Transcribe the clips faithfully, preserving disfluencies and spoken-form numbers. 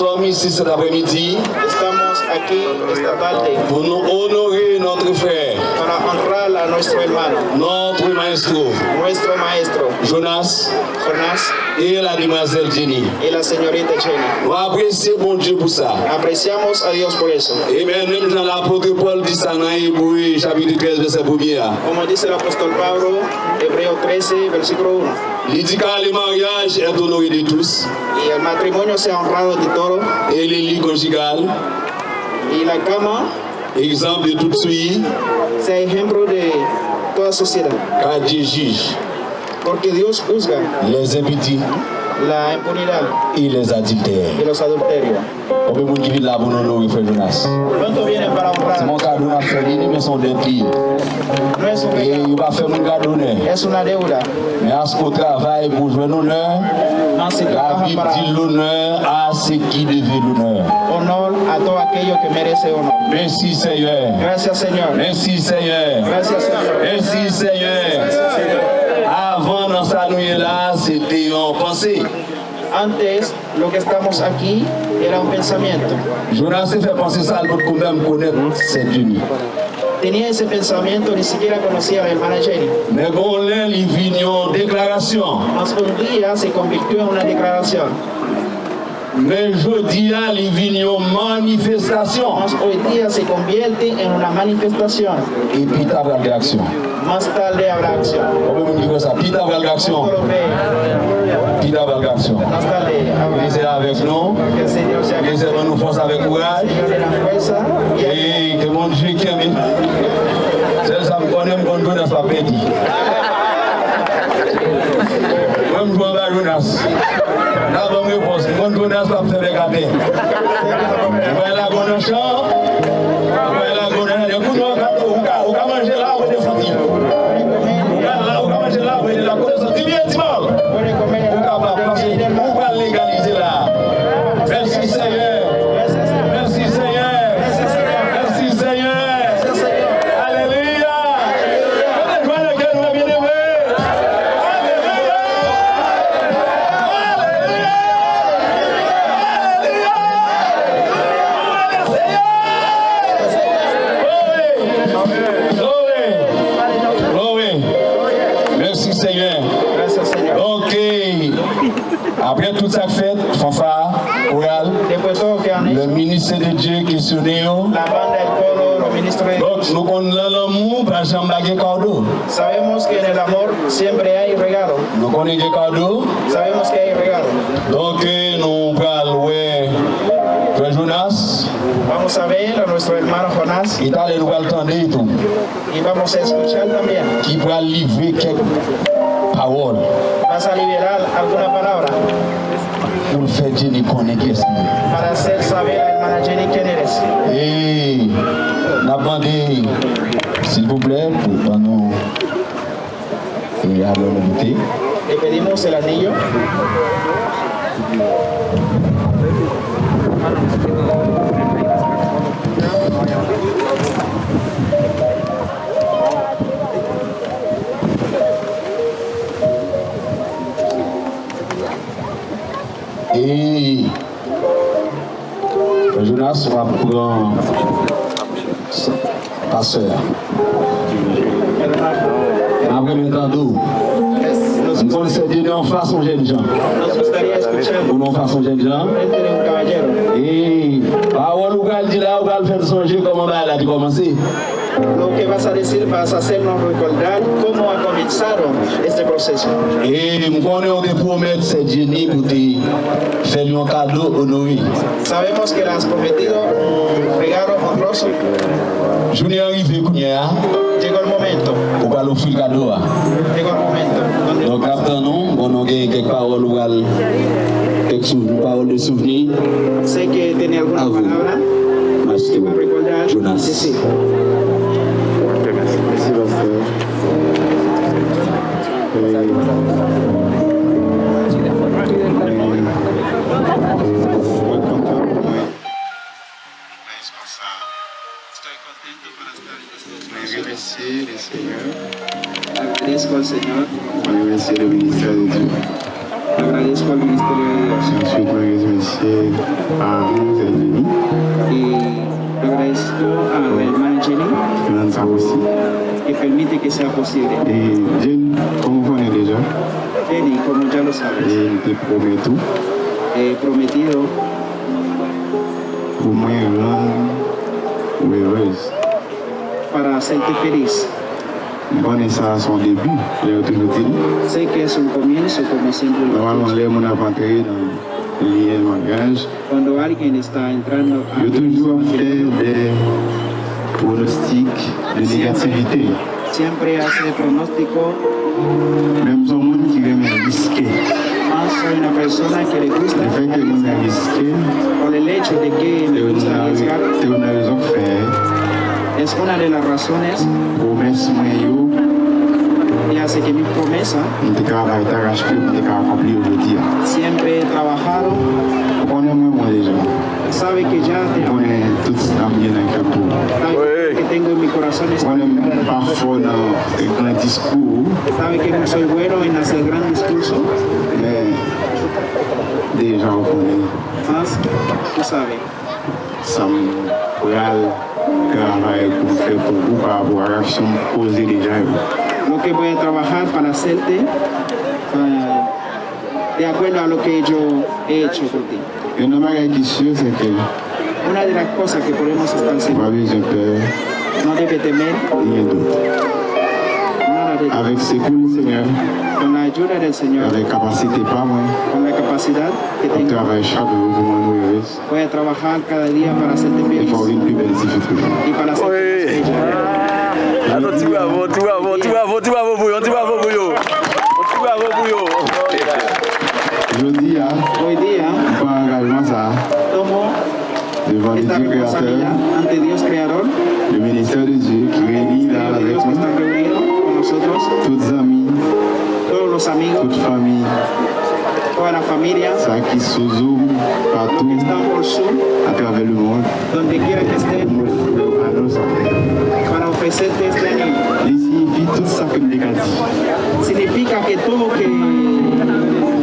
Nous sommes ici cet après-midi Estamos aquí esta tarde pour nous honorer notre frère, para honrar a nuestro hermano, notre maestro, nuestro maestro, Jonas, Jonas, et la demoiselle Jenny. Et la señorita Jenny. Nou apresye Bondye pou sa. Apreciamos a Dios por eso. Amen. Menm jan lapot Pòl di sa nan Ebre chapit trèz vèsè premye a. Como dice el apóstol Pablo, Hebreo trece, versículo uno. Li di, car le mariage est honoré de tous. Y el matrimonio sea honrado de todo. Et le lit conjugal, y la cama, exemple de toute souillure, sea ejemplo de toda suciedad. Car Dieu juge, porque Dios juzga, les impidités, la impunidad, et les adultères, y los adulterios. Konbyen moun ki vin la pou nou onore frè Jonas? ¿Cuántos vienen para honrar? Se yon kado n ap fè li, li, men se yon dèt li ye. No es un regalo, e yo pa fè moun kado onè, es una deuda. Men aske w travay pou w jwenn onè, mas si trabajas, Labib di, l'honneur à ceux qui devait l'honneur. Honor a todo aquello que merece honor. Mèsi Senyè. Gracias, Señor. Mèsi Senyè. Gracias, Señor. Mèsi Senyè. Avan nan sa nou ye la, se te yon panse. Antes, lo que estamos aquí era un pensamiento. Jonas te fè panse sa, l potko menm konèt sè Jenny. Tenía ese pensamiento, ni siquiera conocía a la hermana Jenny. Men gon lè, li vin yon deklarasyon. Mas un día se convirtió en una declaración. Men jodi a, li vin yon manifestasyon. Mas hoy día se convierte en una manifestación. E pita pral gen aksyon. Más tarde habrá acción. Konbyen moun ki kwè sa? Pita pral gen aksyon. Todo lo ve. Pita pral gen aksyon. Más tarde habrá. Bondye avèk nou. Que el Señor sea con nosotros. Bondye ban nou fòs avèk kouraj. Que Dios le da fuerza y ánimo. E ke Bondye kenbe. Sèl sa m konnen, m konn Jonas p ap pèdi. Mwen, m jwe anba Jonas. N a ban m repons. M konn Jonas p ap fè bèk atè. M pral lage w nan chan. M pral lage w nan jardin. Kounye a, w ka, w ka, w ka manje la, w ap desann. Ou ka la, ou ka manje la, ou ka la, kote soti byen, ti mal. Ou kapab, paske ou pral legalize la. Mèsi, Senyè. Mèsi, Senyè. Mèsi, Senyè. Alelouya. Mete jwa nan kè nou, byeneme. Alelouya. Alelouya. Alelouya. Alelouya. Glory. Glory. Glory. Mèsi, Senyè. Gracias, Señor. Ok. Apre tout sa k fèt, fanfa, koral, Después todo que han hecho, le ministre de Dieu kesyone yo. La banda, el coro, los ministros de Donk, Dios. Nou konn nan lanmou, pa janm pa gen kado. Sabemos que en el amor siempre hay regalo. Nou konnen gen kado. Sabemos que hay regalo. Donk, eh, nou pral wè frè Jonas. Vamos a ver a nuestro hermano Jonás. E talè nou pral tande tou. Y vamos a escuchar también. Ki pral livre kèk pawòl. Vas a liberar alguna palabra. Pou l fè Jenny konnen kiyès li ye. Para hacer saber a hermana Jenny quién eres. E n ap mande, silvouplè, pou ban nou, e, anyo nou mete. Le pedimos el anillo. E Jonas, w ap pran pastè a. M ap renmen tande w. M konn sè Jenny anfas yon jènjan. Ou nan anfas yon jènjan. E pawòl ou pral di la, ou pral fè n sonje kòman bagay la te kòmanse. Lo que vas a decir vas a hacernos recordar cómo ha comenzado este proceso. E m konnen w te pwomèt sè Jenny pou te fè l yon kado onore. Sabemos que le has prometido un regalo honroso. Jounen an rive kounye a. Llegó el momento. Ou pral ofri l kado a. Llegó el momento donde Donk, n ap tann ou, bon, nou gen kèk pawòl ou pral, kèk souvni, pawòl de souvni. Sé que tiene alguna palabra que va a recordar. Jonas. Sí, sí. Mèsi, pastè. Mwen kontan pou mwen. Estoy contento para estar en estos dos. Mwen remèsye Lesenyè. Agradezco al Señor. Mwen remèsye le ministè de Dye. Agradezco al Ministerio de Dios. Answit, mwen remèsye a Manmzèl Jenny. Y agradezco a la hermana Jenny. Ki rann sa posib. Que permite que sea posible. E Jenny, kòm ou konnen deja, Jenny, como ya lo sabes, e m te pwomèt ou, he prometido pou mwen rann ou erez. Para hacerte feliz. M konnen sa a se yon debi, jan yo toujou di l. Sé que es un comienzo, como siempre lo he dicho. Nòmalman, lè moun ap antre nan lyen maryaj, Cuando alguien está entrando a yo toujou ap fè de pwonostik de negativite. Siempre hace pronóstico. Men m se yon moun ki renmen riske. Mas soy una persona que le gusta. Le fè ke mwen riske, por el hecho de que me gusta arriesgar, se youn nan rezon k fè es una de las razones, pwomès mwen yo, que hace que mis promesas, m te travay darachpye pou m te ka akonpli yo jodi a. Siempre he trabajado. Ou konnen mwen bon deja. Sabe que ya te Ou konnen tout sa m gen nan kè m pou ou. Sabe que tengo en mi corazón. Ou konnen m pa fò nan gran diskou. Sabe que no soy bueno en hacer gran discurso. Men deja ou konnen. Mas tú sabes. Sa m pral travay pou m fè pou ou pa rapò ak aksyon m poze deja yo. Lo que voy a trabajar para hacerte, ah, de acuerdo a lo que yo he hecho por ti. Youn nan bagay ki si, se ke Una de las cosas que podemos estar seguros, pa bezwen pè, no debe temer, ni gen dout. Nada de Avèk sekou Senyè, con la ayuda del Señor, avèk kapasite pa mwen, con la capacidad que tengo, m ap travay chak jou pou mwen nou erez. Voy a trabajar cada día para hacerte feliz. E fè w vin pi bèl ti fi toujou. Y para hacerte más bella. Atann, ti bravo, ti bravo, ti bravo, ti bravo pou yo, ti bravo pou yo. Ti bravo pou yo. Jodi a, Hoy día, m pran angajman sa a, tomo devan esta Dye Kreyatè, responsabilidad ante Dios Creador, le ministè de Dye ki reyini la avèk nou, tout zanmi, todos los amigos, tout fanmi, toda la familia, sa ki sou Zoom, patou, que están por Zoom, atravè lemond, donde quiera que estén, pou mwen ofri yo anons sa. Para ofrecerte este anillo. Li siyifi tout sa ke m te ka di. Significa que todo lo que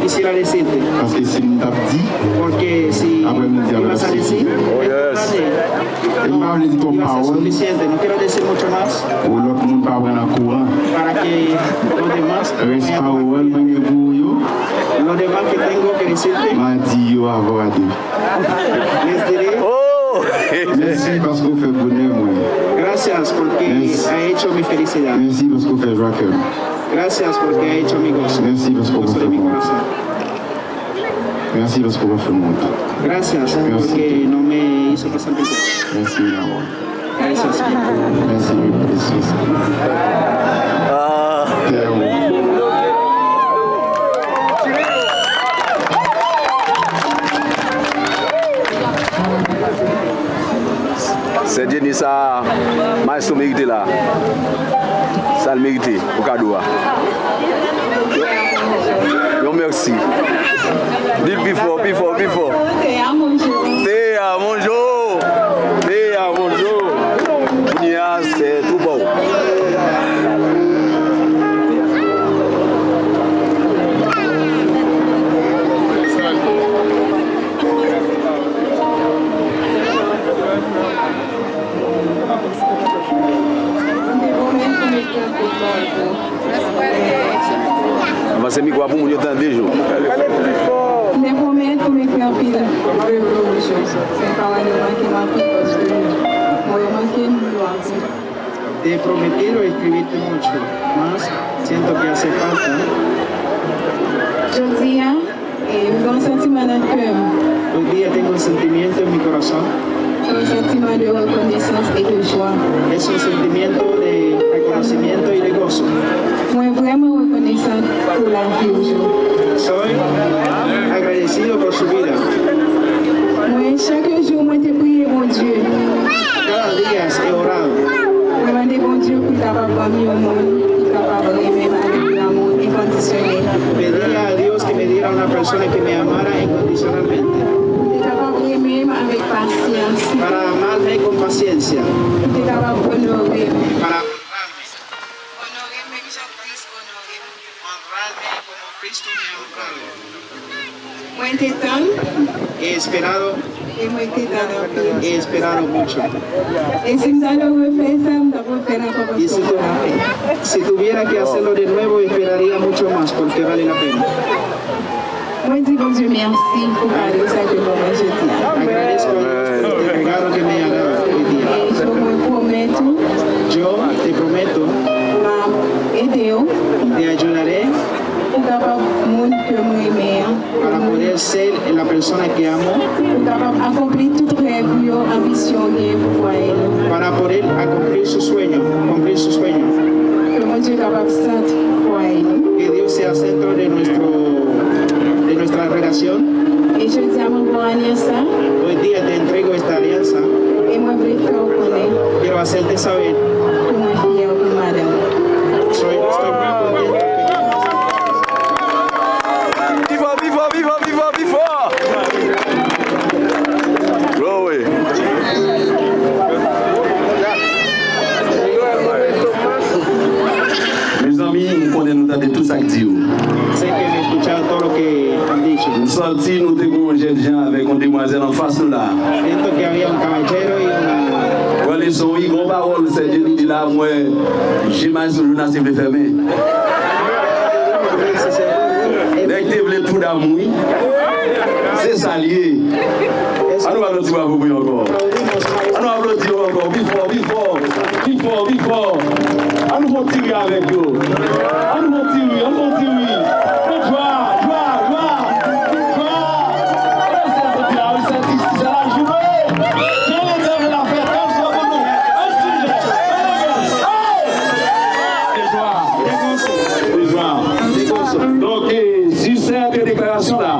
quisiera decirte. Paske si m t ap di, porque si ibas a decir, oh, yes, e m pa vle di twòp pawòl, no quiero decir mucho más, pou lòt moun pa pran nan kouran. Para que los demás, rès pawòl mwen gen pou ou yo, lo demás que tengo que decirte, m a di yo avè w a de. Les diré, oh! Mèsi paske w fè bonè mwen. Gracias porque ha hecho mi felicidad. Mèsi paske w fè jwa kè m. Gracias porque ha hecho mi gozo. Mèsi paske w pa fè m wont. Mèsi paske w pa fè m wont. Gracias porque no me hizo pasar vergüenza. Mèsi, Yahweh. Mèsi, Jezi. Ah. Te amo. Sè Jenny, sa maestro merite la. Sa l merite pou kado a. Yon mèsi. Di l pi fò, pi fò, pi fò. Te amo yo. Te amo yo. Te amo yo. Kounye a, se tou pa w. Avanse mikwo a pou moun yo tande, Jo. M te pwomèt pou m ekri anpil lèt pou ou, Jo. Men pawòl yo manke m anpil paske mwen yo manke m yo anpil. Te he prometido escribirte mucho, mas siento que hace falta. Jodi a, E, m gen yon santiman nan kè m. Hoy día tengo un sentimiento en mi corazón. Se yon santiman de rekonesans e de jwa. Es un sentimiento de reconocimiento y de gozo. Mwen vrèman rekonesan pou lavi w, Jo. Soy agradecido por su vida. Mwen, chak jou, mwen te priye Bondye. Cada día he orado. Mwen mande Bondye pou l kapab ban m yon moun ki kapab renmen m avèk lanmou enkondisyonèl. Pedía a Dios que me diera una persona que me amara incondicionalmente. Pou l kapab renmen m avèk pasyans. Para amarme con paciencia. Pou l kapab onore m. Para honrarme. Onore m menm jan Kris onore m. Honrarme como Mwen te tann. He esperado, E mwen te tann anpil. he esperado mucho. E si m ta dwe refè sa, m t ap refè l ankò paske w fè l anpil. Si tuviera que hacerlo de nuevo, esperaría mucho más porque vale la pena. Mwen di Bondye mèsi pou kado sa ke l ban mwen jodi a. Agradezco a Dios por este regalo que me ha dado hoy día. E mwen pwomèt ou, Yo te prometo, m ap ede w te ayudaré pou w kapab moun ke m renmen an. Para poder ser la persona que amo, Pou w kapab akonpli tout rèv yo, anbisyon w gen pou fwaye nou. Para poder cumplir su sueño, cumplir su sueño. Ke Bondye kapab sant fwaye nou. Que Dios sea centro de, nuestro, de nuestra relación. E jodi a mwen ba w alyans sa. Hoy día te entrego esta alianza. E mwen vle fè w konnen Quiero hacerte saber, ke mwen fyè pou madanm. Soy, estoy muy contento. Viva, viva, viva, viva, viva! Glory! Mezanmi, m konnen nou tande tout sa k di yo. Sé que han escuchado todo lo que han dicho. M santi nou te gen yon jèn jan avèk yon demwazèl anfas nou la. Siento que había un caballero y una... Pran leson, wi, gon pawòl Sèdye li di la, mwen, je m'assure, nou se vle fèmen. Nèg te vle tou damou, wi. Se sa l ye. An nou aplodi bravo pou yo ankò. An nou aplodi yo ankò. Pi fò, pi fò. Pi fò, pi fò. An nou fè yon ti ri avèk yo. An nou fè yon ti ri, an nou fè yon ti ri. Fè jwa, jwa, jwa. Jwa. Sa se ti la, wi, se ti, se la jounen. Jan letan vle la fè tan se pou nou. An sijè. Hey! Fè jwa. Fè jwa. Donk, eh, si sè de deklarasyon la,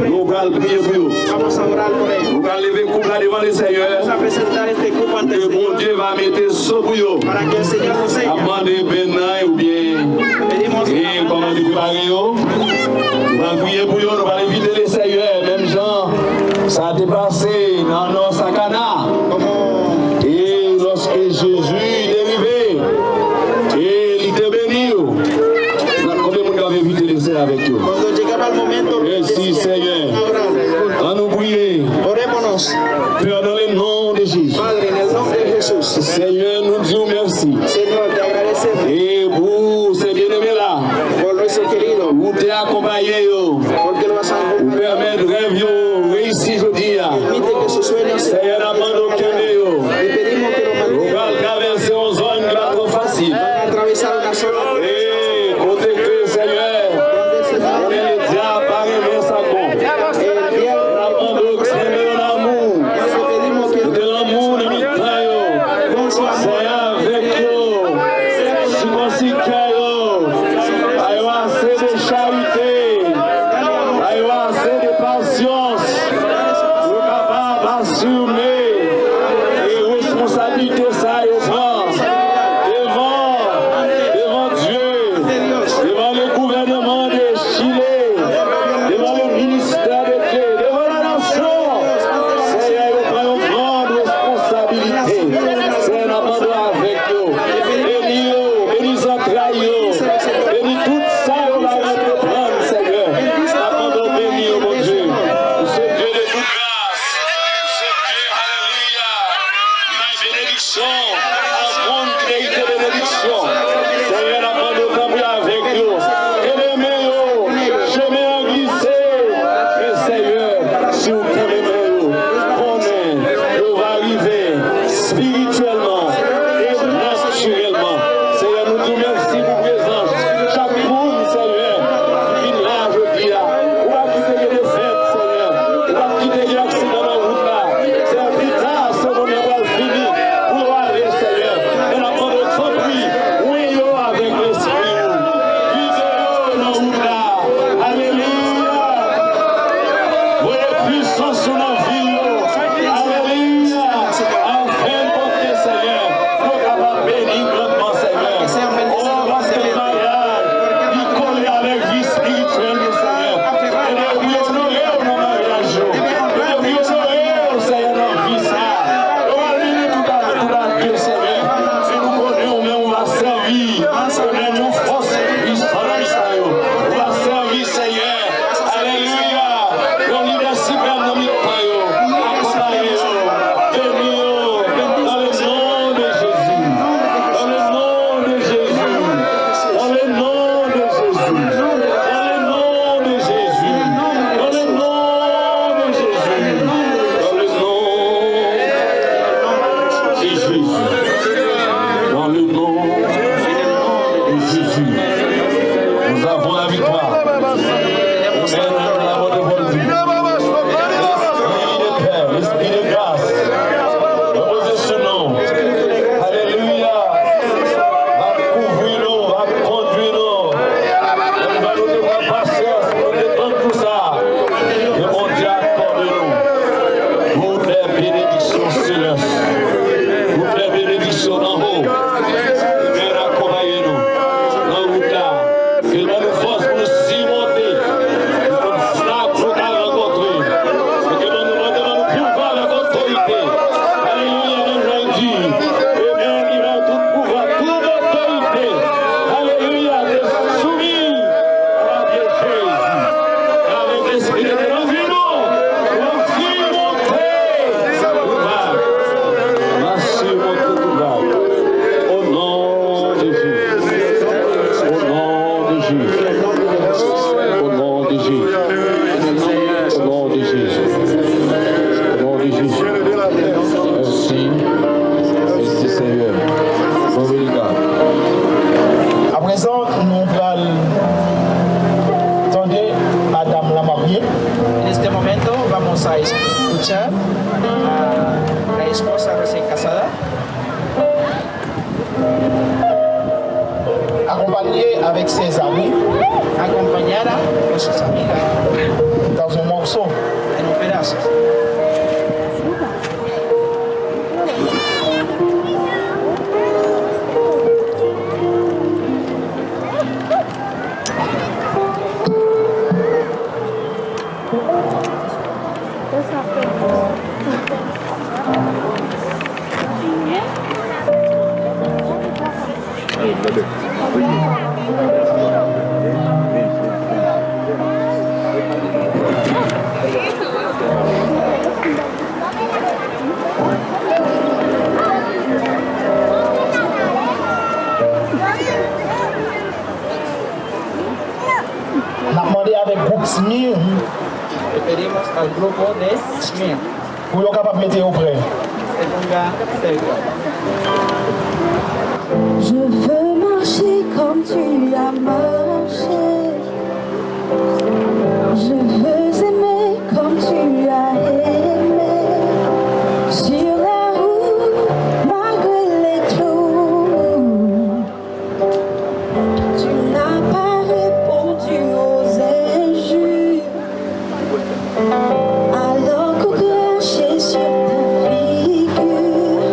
nou pral priye pou yo. Vamos a orar por ellos. Nou pral leve koup la devan le Sènyè. Vamos a presentar este grupo ante el Ke Señor. Bondye va mete so pou yo. Para que el Señor los N ap sello. Mande ben nan yo oubyen Pedimos e kòman yo prepare yo. Nou pral priye pou yo, nou pral envite le Sènyè, menm jan sa te pase nan Nò Sakana. Como E lòske Jezi te rive, e li te beni yo. Konbyen moun k ap envite le Sènyè avèk yo? Cuando llegaba el momento, Mèsi, Sènyè. ahora An nou priye. Orémonos, Pè, nan le non de Jezi. Padre, en el nombre de Jesús. Sènyè, nou di w mèsi. Señor, te agradecemos E pou se byeneme la, por nuestro querido, ou te akonpaye yo. Porque lo has Ou pèmèt rèv yo reyisi jodi a. Permite que sus sueños se Sènyè, n ap mande w kenbe yo. Y pedimos que lo Nou mantenga. pral travèse yon zòn ki pa twò fasil. Atravesar una zona E kote ke, Sènyè, konnen ledyab pa renmen sa bon. N ap mande w kenbe yo nan lanmou. Mete lanmou nan mitan yo. Sènyè, avèk yo. Sikonsi kè yo. Ba yo ase de charite. Ba yo ase de pasyans. Pou yo kapab asime e responsablite sa yo pran devan, devan Dye, devan le gouvènman de Chile, devan le ministè de Dye, devan la nasyon. Sènyè, yo pran yon gran responsabilite. Sènyè, n ap mande w avèk yo. Beni yo, beni zantray yo, beni tout sa yo va antreprann, Sènyè. N ap mande w beni yo, Bondye. Ou se Dye de tout gras. Ou se Dye, alelouya, ki bay benediksyon a moun ki merite benediksyon. Sènyè, n ap mande w kanpe avèk yo. Kenbe men yo, chemen an glise. Men Sènyè, si w kenbe men yo, konnen yo va rive espirityèlman e natirèlman. Sènyè, nou di w mèsi pou Jésus, nous avons la victoire. Amen. La mort de Voldy. L'esprit de paix, l'esprit de grâce, repoze sou nou. Alelouya. Va kouvri nou, va kondui nou. Li va nou te pran pasyans pou nou te tann jou sa. Ke Bondye akòde nou. Tout lè benediksyon selès. Tout lè benediksyon anwo. Amen. Akonpaye nou nan wout la. Ke l ban nou fòs pou nou simonte. Pou nou frape nou ka rankontre. Ke ban nou, ban nou pouvwa avèk otorite. Alelouya, nan jan l di. Amen. Li ban tout pouvwa, tout otorite. Alelouya, de soumi a Jezi. Avèk lespri de Bondye, nou, nou simonte. Ou va. N a simonte tout vag. Au nom de Jésus. Au nom de Jésus. Au nom de Jésus. Au nom de Jésus. Au nom de Jésus. Mèsi. Mèsi, Senyè. Glori to God. Aprezan, nou pral tande madanm la marye. En este momento vamos a escuchar a la esposa recién casada. Akonpanye avèk sèzami. Acompañada por sus amigas. Dans un morceau. En un pedazo. N ap mande avèk gwoup Smir. Le pedimos al grupo de Smir. Pou yo kapab mete yo prè. Se ponga cerca. Je veux marcher comme tu as marché. Je veux aimer comme tu as aimé. Sur la route, malgré les clous. Tu n'as pas répondu aux injures, alors qu'on crachait sur ta figure.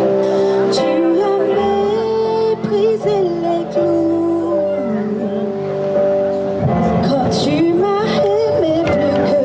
Tu as méprisé les clous. Quand tu m'as aimé plus que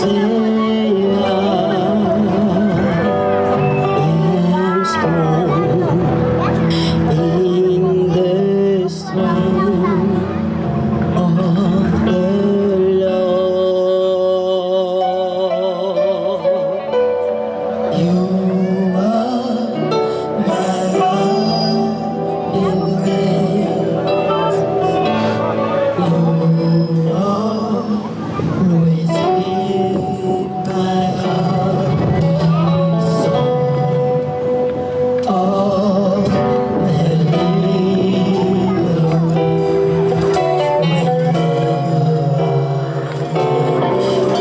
I am strong in the strength of the Lord. You are my hiding place. You are Always be my heart, song of deliverance. When you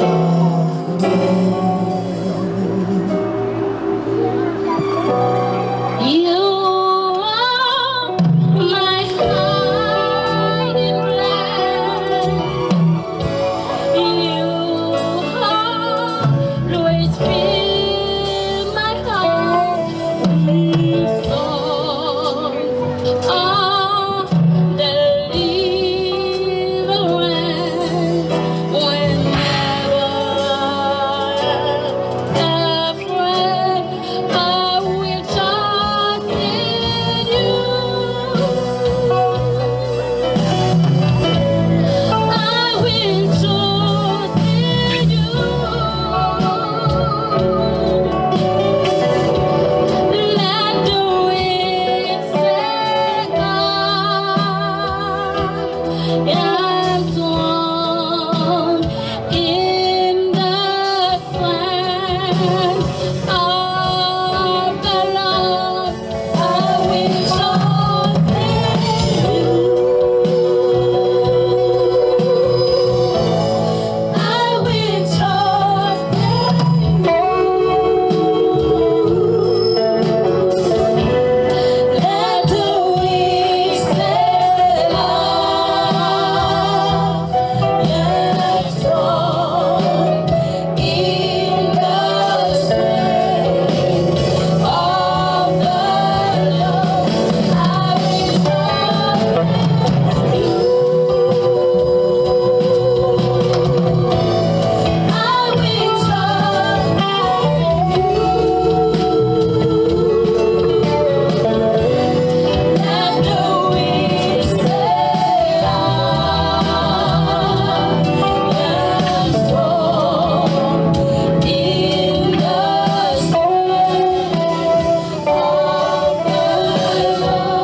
are You are my hiding place. You always fill my heart with songs of deliverance. Whenever I pray, I will trust in you. I will trust in you. Let the weak say, I am strong in the strength of the Lord. I will trust in you. I will trust in you. Let the weak say, I am strong in the strength of the Lord. I will trust in you. I will trust in you. Let the weak say, I am strong in the strength of the Lord.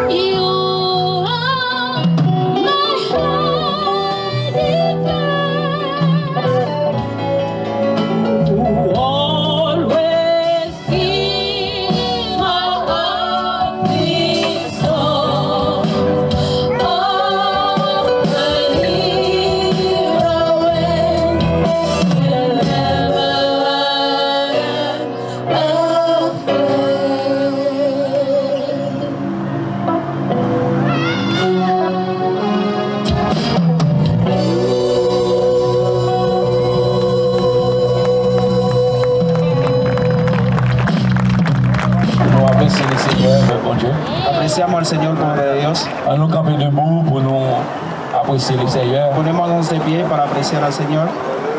You are my hiding place. Who always in my heart, this song of deliverance. Whenever I am afraid. Nou apresye Lesenyè, Bondye. Apreciamos al Señor como Dios. Ann nou kanpe debou pou nou apresye Lesenyè. Ponémonos de pie para apreciar al Señor.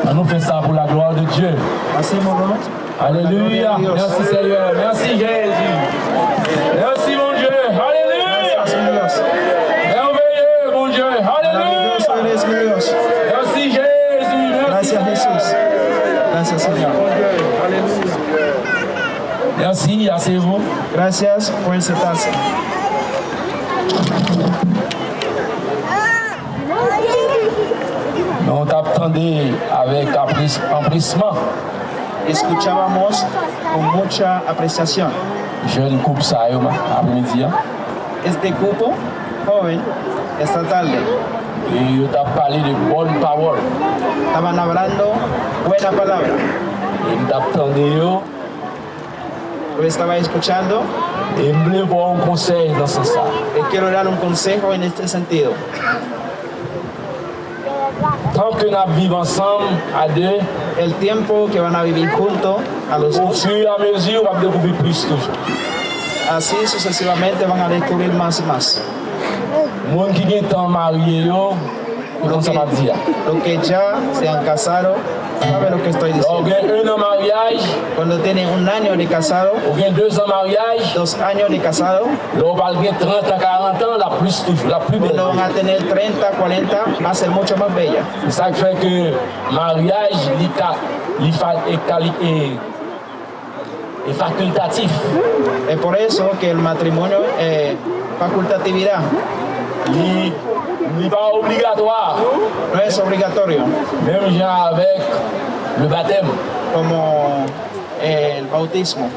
Ann nou fè sa pou la glwa de Dye. Hacémoslo. Alelouya. Mèsi, Senyè. Mèsi, Jezi. Mèsi, Bondye. Alelouya. Gracias, Dios. Mèveye, Bondye. Alelouya. Maravilloso eres, mi Dios. Mèsi, Jezi. Mèsi, Gracias, Senyè. Jesús. Gracias, Señor. Bondye. Alelouya. Merci, asseyez-vous. Gracias por sentarse. Nou t ap tande avèk apres- anpresman. Escuchábamos con mucha apreciación. Jèn koup sa yo, apremidi an. Este grupo joven esta tarde. E yo t ap pale de bòn pawòl. Estaban hablando buena palabra. E m t ap tande yo. Lo estaba escuchando. E m vle ba w yon konsèy nan sans sa. Le quiero dar un consejo en este sentido. Tan ke n ap viv ansanm a de, el tiempo que van a vivir juntos a los dos, au fur et à mesure, w ap dekouvri plis toujou. Así sucesivamente van a descubrir más y más. Moun ki gentan marye yo, ou konn sa m ap di a. Los que ya se han casado saben lo que estoy diciendo. Lè w gen un an maryaj, cuando tienen un año de casado, ou gen de zan maryaj, dos años de casado, lè w pral gen trant an, karant an, l ap plis toujou, l ap pi bèl. Cuando van a tener treinta, cuarenta, va a ser mucho más bella. Se sa k fè ke maryaj, li ka, li fa, e kali, e, e fakiltatif. Es por eso que el matrimonio es facultatividad. Li, li pa obligatwa. No es obligatorio. Menm jan avèk le batèm. Como el bautismo.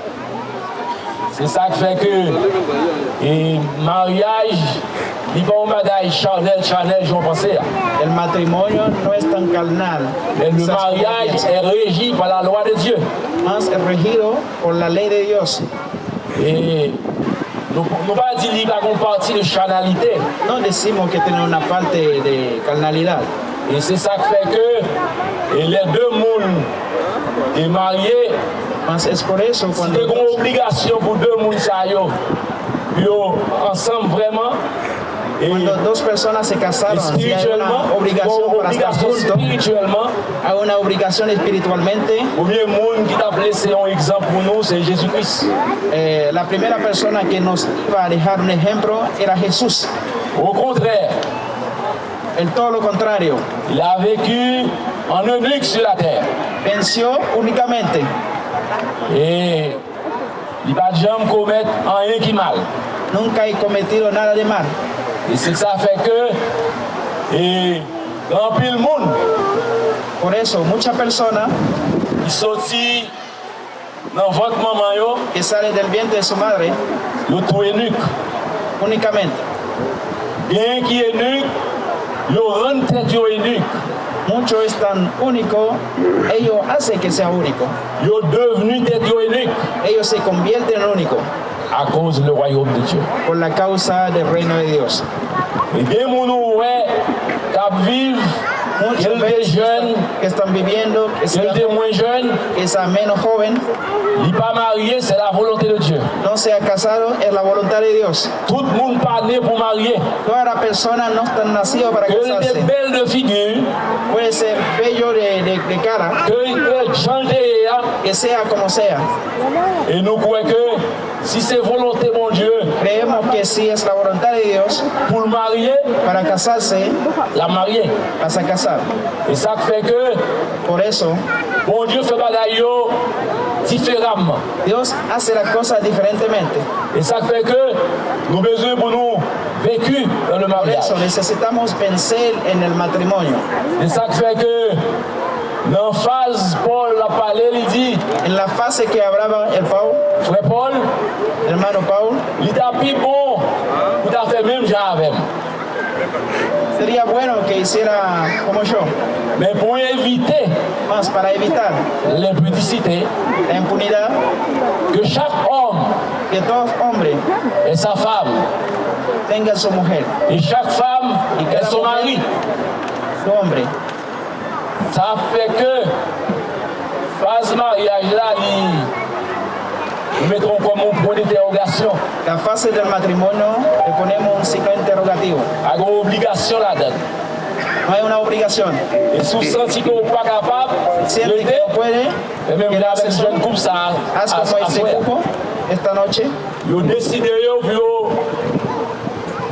Se sa k fè ke, e, maryaj, li pa yon bagay chanèl, chanèl, jan w panse a. El matrimonio no es tan carnal. Men le mariage est régi par la loi de Dieu. Más es regido por la ley de Dios. E nou, nou pa di li pa gon pati de chanalite. No decimos que tiene una parte de carnalidad. E se sa k fè ke, e lè de moun e marye, mas es por eso, si te gon obligasyon pou de moun sa yo, yo ansanm vrèman, e cuando dos personas se casaron, si hay una obligación para estar juntos, espirityèlman, hay una obligación espiritualmente. Premye moun ki t ap lese yon egzanp pou nou, se Jezi Kris. Eh, la primera persona que nos iba a dejar un ejemplo era Jesús. Au contraire, en todo lo contrario, il a vécu en eunuque sur la terre. Venció únicamente. E li pa t janm komèt anyen ki mal. Nunca he cometido nada de mal. E se sa fè ke, e, gen anpil moun, por eso, muchas personas, ki soti nan vant manman yo, que sale del vientre de su madre, yo tou enik. Únicamente. Genyen ki enik, yo rann tèt yo enik. Muchos están únicos, ellos hacen que sea único. Yo devni tèt yo enik. Ellos se convierten en único. Akoz le royaume de Dieu. Por la causa del reino de Dios. E gen moun ou wè k ap viv, ke l te jèn, que están viviendo, que ke l te están, mwen jèn, que sea menos joven, li pa marye, se la volonté de Dieu. No se ha casado, es la voluntad de Dios. Tout moun pa ne pou marye. Toda la persona no están nacido para casarse. Ke l te bèl de figi, puede ser bello de, de, de cara, ke l te jan l te ye a, que sea como sea. E nou kwè ke si se volonte Bondye, creemos que si es la voluntad de Dios, pou l marye, para casarse, l ap marye. Vas a casar. E sa k fè ke por eso, Bondye fè bagay yo diferaman. Dios hace las cosas diferentemente. E sa k fè ke nou bezwen pou nou veki nan le maryaj. Por eso necesitamos vencer en el matrimonio. E sa k fè ke nan faz Pòl ap pale, li di, en la fase que hablaba el Pau, frè Pòl, hermano Paul, li ta pi bon pou ta fè menm jan avè m. Sería bueno que hiciera como yo. Men pou evite, mas para evitar, lenpidisite, la impunidad, ke chak òm, que todo hombre, ait sa femme, tenga su mujer, e chak fanm, ait son mari. Su hombre. Sa fè ke faz maryaj la, li, nou mete l kòm yon pwen dentèwogasyon. La fase del matrimonio le ponemos un signo interrogativo. Pa gen yon obligasyon ladan l. No hay una obligación. E si w santi ke w pa kapab, rete. Siente que no puede, e menm jan avèk jèn koup sa a, haz como ese grupo esta noche. Yo deside yo pou yo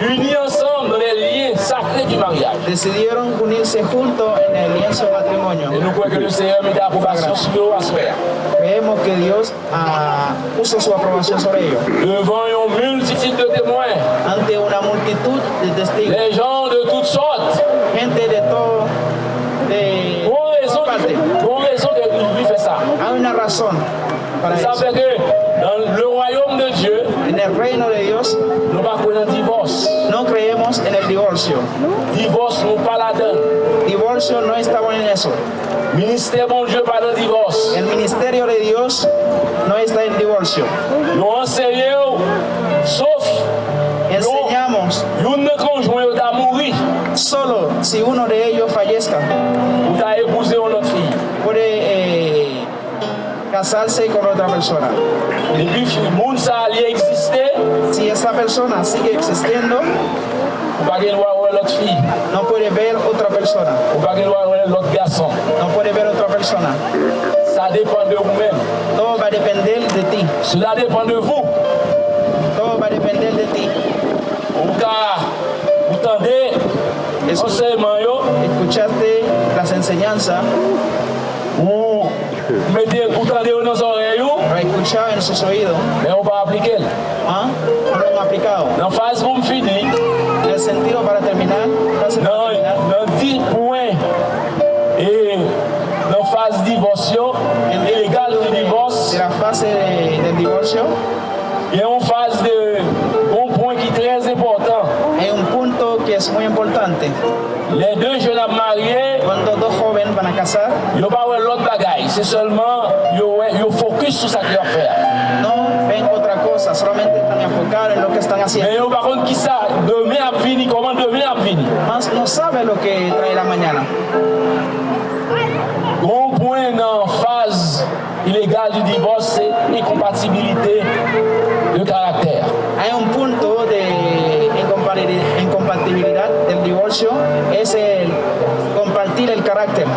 ini ansanm nan de lyen sakre du mariage. Decidieron unirse juntos en el lienzo de matrimonio. Et nous croyons que le Seigneur met approbation sur eux à ce faire. Creemos que Dios ah, puso su aprobación sobre ellos. Devant une multitude de témoins, ante una multitud de testigos, les gens de toutes sortes, gente de todo, de pour une raison, todas partes. Pour une raison que lui fait ça. Hay una razón para Ça eso. Fait que dans le royaume de Dieu, En el reino de Dios nous ne croyons pas en divorce. No creemos en el divorcio. Divorce, nous pas là-dedans. Divorcio no estamos en eso. Ministère Bondye pa nan divòs. El ministerio de Dios no está en divorcio. Yo anseye w, sof Enseñamos youn nan konjwen yo ta mouri, solo si uno de ellos fallezca. Ou ta epouze yon lòt fi. Puede eh, casarse con otra persona. Depi fi- moun sa a li egziste, Si esa persona sigue existiendo, ou pa gen dwa wè lòt fi, no puede ver otra persona. Ou pa gen dwa wè lòt gason. No puede ver otra persona. Sa depann de ou menm. Todo va a depender de ti. Cela dépend de vous. Todo va a depender de ti. Ou ka, ou tande Escu- ansèyman yo, Escuchaste las enseñanzas, ou mete, ou tande yo nan zòrèy ou, lo escuchado en sus oídos, men ou pa aplike l. ¿ah? No lo han aplicado. Nan faz pou m fini, En el sentido para terminar, casi para nan, terminar, nan dis pwen, e nan faz divòs yo, e legal de divòs, de la fase de- del divorcio, gen yon faz de, yon pwen ki trè enpòtan. Hay un punto que es muy importante. Lè de jèn ap marye, Cuando dos jóvenes van a casar, yo pa wè lòt bagay, se sèlman yo wè, yo fokis sou sa ke y ap fè a. No ven otra cosa, solamente están enfocados en lo que están Men haciendo. Yo pa konn kisa demen ap vini, kòman demen ap vini. Mas no sabe lo que trae la mañana. Yon pwen nan faz ilegal di divòs se enkonpatibilite de karaktè. Hay un punto de incompati- incompatibilidad del divorcio, es el compartir el carácter.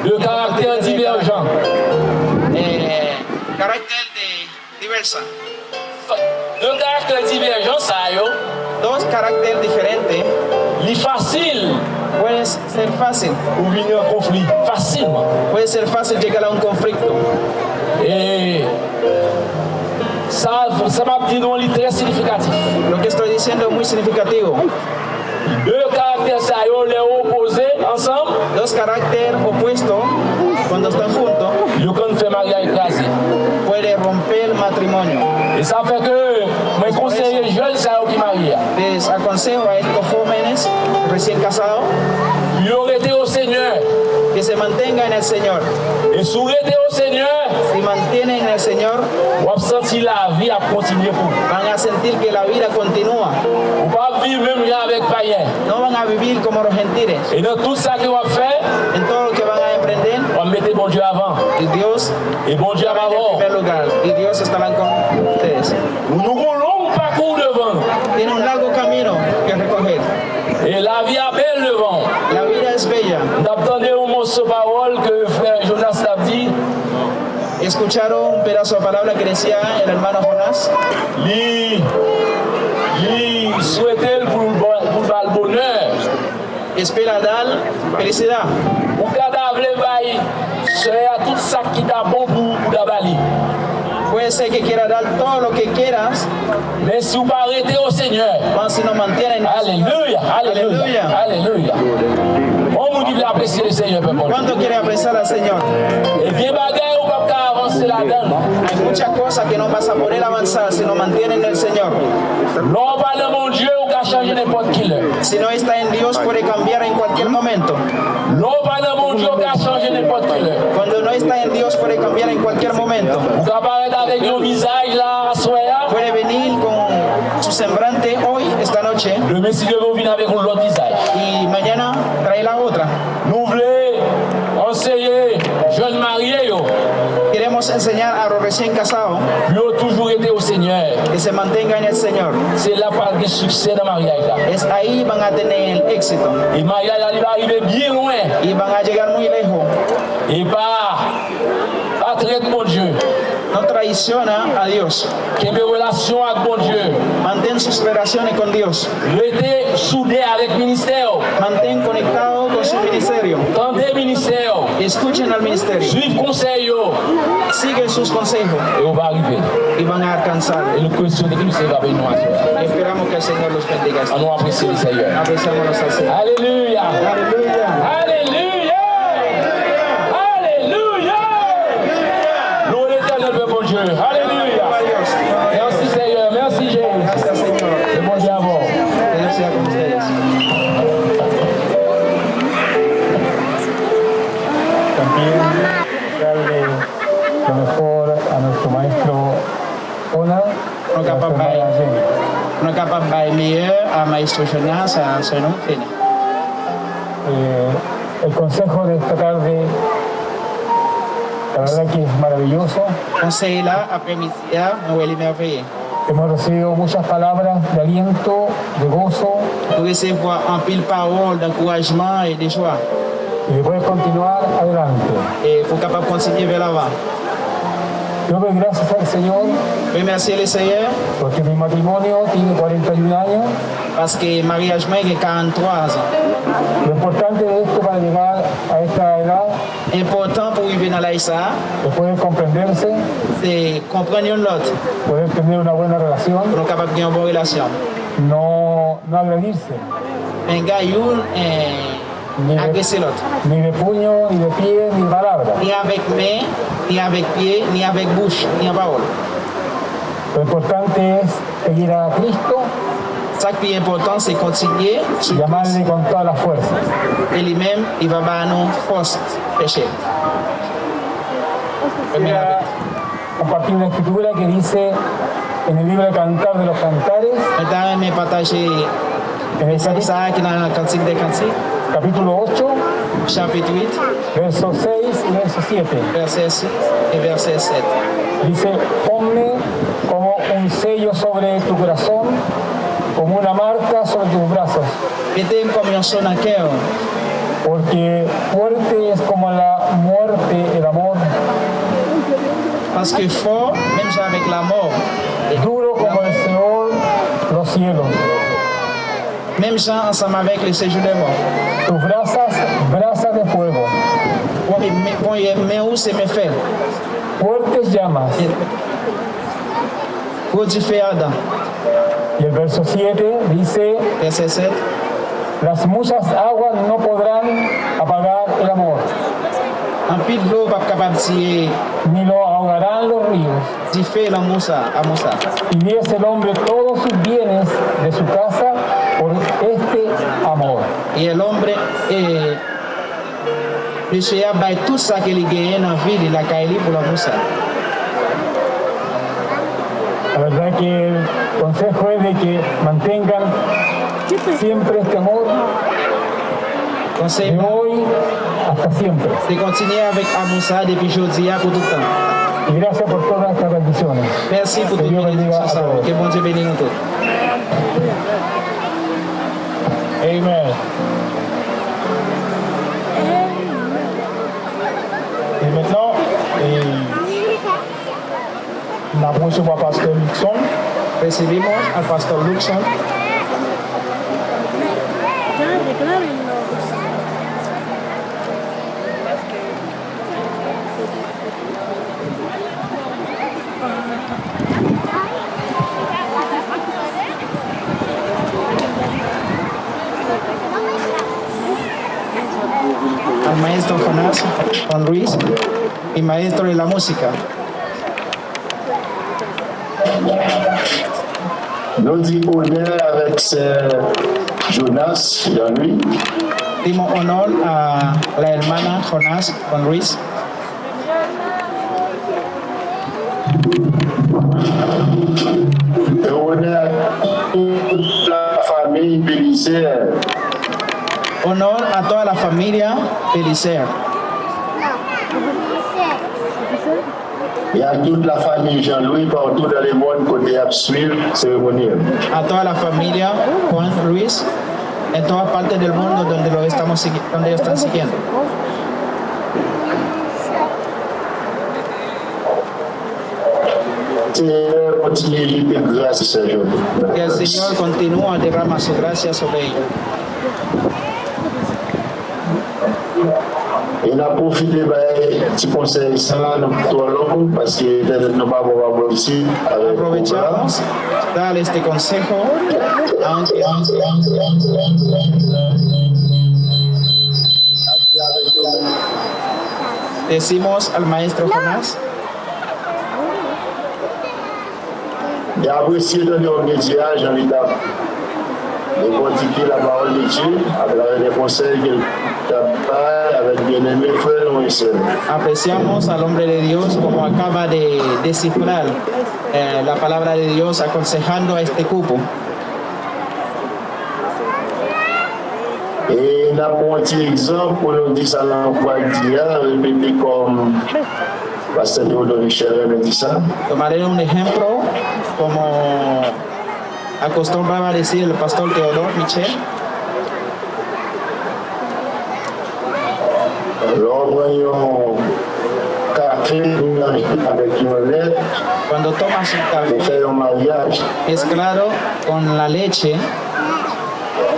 De karaktè divèjan. Eh, carácter de diversa. De karaktè divèjan sa yo, Dos carácter diferentes li fasil puede ser fácil. Ou vini an konfli fasilman. Puede ser fácil llegar a un conflicto. E sa, sa m ap di nou li trè siyifikatif. Lo que estoy diciendo es muy significativo. De karaktè sa yo lè yo opoze ansanm, Dos carácter opuestos, cuando están juntos, yo konn fè maryaj kraze. Puede romper el matrimonio. E sa fè ke mwen konseye jèn sa yo ki marye a. Les aconsejo a estos jóvenes recién casados Yo rete o Senyè. Que se mantengan en el Señor. E si w rete o Senyè, Si mantienen en el Señor, w ap santi lavi ap kontinye pou ou. Van a sentir que la vida continúa. Ou p ap viv menm jan avèk payen. No van a vivir como los gentiles. E nan tout sa ke w ap fè, En todo lo que van a emprender, w ap mete Bondye avan. Y Dios E Bondye ap avè en w. Primer lugar. Y Dios estará con ustedes. Nou gen yon long pakou devan nou. Tiene un largo camino que recorrer. E lavi a bèl devan w. La vida es bella. M t ap tande yon moso pawòl ke frè Jonas t ap di. Escucharon un pedazo de palabra que decía el hermano Jonás. Li, li swete l pou l ba- pou l ba l bonè. Espera dar felicidad. Ou ka ta vle bay sè a tout sa ki ta bon pou ou pou ta ba li. Puede ser que quiera dar todo lo que quieras, Men si w pa rete o Senyè, mas si no mantienen. Aleluya, aleluya, Aleluya. Aleluya. Bon moun ki vle apresye le Senyè, pèp. ¿Cuánto quiere apreciar al Señor? E gen bagay ou p ap ka avanse ladan l. Hay muchas cosas que no vas a poder avanzar si no mantienen en el Señor. Lè w pa nan Bondye, ou ka chanje nenpòt ki lè. Si no está en Dios, puede cambiar en cualquier momento. Lè w pa nan Bondye, ou ka chanje nenpòt ki lè. Cuando no está en Dios, puede cambiar en cualquier momento. Ou ka parèt avèk yon vizaj la aswè a. Puede venir con su semblante hoy, esta noche, Demen, si Dye vle, ou vin avèk yon lòt vizaj. Y mañana trae la otra. Nou vle anseye jèn marye yo Queremos enseñar a los recién casados pou yo toujou rete o Senyè. Que se mantengan en el Señor. Se la pral gen siksè nan maryaj la. Es ahí van a tener éxito. E maryaj la, li va rive byen lwen. Y van a llegar muy lejos. E pa, pa trèt Bondye. No traiciona a Dios. Kenbe relasyon ak Bondye. Mantén sus relaciones con Dios. Rete soude avèk ministè w. Mantén conectado con su ministerio. Tande ministè w. Escuchen al ministerio. Suiv konsèy yo. Sigue sus consejos. E w va rive. Y van a alcanzar. E nou kwè Senyè Bondye va beni nou aswè. Esperamos que el Señor los bendiga. An nou apresye le Senyè. Apreciamos al Señor. Aleluya. Aleluya. Aleluya. Aleluya. Louwe Letènèl, pèp Bondye. Aleluya. Mèsi Senyè. Mèsi Jezi. Ke Bondye avè w. También darle lo mejor a nuestro maestro Ona. Nou kapab bay, nou kapab bay meyè a Maestro Jonas, a sè nou Feni. Eh, el consejo de esta tarde, la verdad que es maravilloso. Konsèy la, aprèmidi a, mwen wè li mèveye. Hemos recibido muchas palabras de aliento, de gozo. Nou resevwa anpil pawòl dankourajman e de jwa. Y de poder continuar adelante. E pou kapab kontinye vè lavan. Yo doy gracias al Señor. Remèsye le Senyè. Porque mi matrimonio tiene cuarenta y un años. Paske maryaj mwen gen karannntwa zan. Lo importante de esto para llegar a esta edad. Enpòtan pou rive nan laj sa a. Es poder comprenderse. Se konprann youn lòt. Poder tener una buena relación. Pou nou kapab gen yon bon relasyon. No, no agredirse. Penga youn, eh, agrese lòt. Ni de puño, ni de pie, ni de palabra. Ni avèk men, ni avèk pye, ni avèk bouch, ni an pawòl. Lo importante es seguir a Cristo. Sa k pi enpòtan, se kontinye sou Kris. Y amarle con toda la fuerza. E li menm, li va ba nou fòs chèche. Premye lavi. Compartir una escritura que dice en el libro de Cantar de los Cantares, mwen ta renmen pataje mesaj sa a ki nan Kantik dè Kantik, capítulo ocho, chapit uit, verso seis y verso siete. Vèsè sis e vèsè sèt. Dice, ponme como un sello sobre tu corazón, como una marca sobre tus brazos. Mete m kòm yon so nan kè w. Porque fuerte es como la muerte el amor. Paske fò, menm jan avèk lanmò. Duro como el Seol los cielos. Menm jan ansanm avèk le séjour des morts. Tus brasas, brasas de fuego. Ponyè men, ponyè men ou se men fè. Fuertes llamas. Gwo dife adan. Y el verso siete dice, vèsè sèt. Las muchas aguas no podrán apagar el amor. Anpil dlo p ap kapab tiye. Ni lo ahogarán los ríos. Dife lanmou sa, amou sa. Y diese el hombre todos sus bienes de su casa por este amor. Y el hombre, eh, Mesye a bay tout sa ke li genyen nan vi li, lakay li, pou lanmou sa. La verdad que el consejo es de que mantengan siempre este amor de hoy hasta siempre. Konsèy mwen, se kontinye avèk amou sa depi jodi a pou tout tan. Y gracias por todas estas bendiciones. Mèsi pou tout benediksyon sa yo. Ke Bondye beni nou tout. Amen. E mentnan, e, n ap resevwa pastè Luckson. Recibimos al pastor Luckson. Al maestro Jonas Juan Ruiz, mi maestro de la música. Nou di onè avèk sè Jonas Jean Louis. Dimos honor a la hermana Jonas Juan Ruiz. E onè a tout la fanmi Belizaire. Honor a toda la familia Belizaire. E a tout la fanmi Jean Louis partout dans le monde kote y ap swiv seremoni an. A toda la familia Juan Ruiz en todas partes del mundo donde lo estamos sigui-, donde ellos están siguiendo. Senyè kontinye jete gras sou sè Johnny. Que el Señor continúa derrama su gracia sobre ellos. E n ap pwofite bay ti konsèy sa a, nou pa twò long, paske petèt nou pa bon pa bon isi avèk koup la. Aprovechamos dar este consejo, aunque decimos al maestro Jonás. N apresye tande òm de Dye a, jan li t ap dekòtike la parole de Dieu atravè de konsèy ke l t ap bay avèk byeneme frè nou e sè nou. Apreciamos al hombre de Dios como acaba de descifrar, eh, la palabra de Dios aconsejando a este cupo. E n ap pran yon ti egzanp pou nou di sa n ap pral di a, repete kòm Pastè Théodore Michel renmen di sa. Tomaré un ejemplo, como acostumbraba decir el pastor Teodoro Michel. Lè w pran yon kafe, w melanje avèk yon lèt, Cuando tomas un café, ou fè yon maryaj. Mezclado con la leche,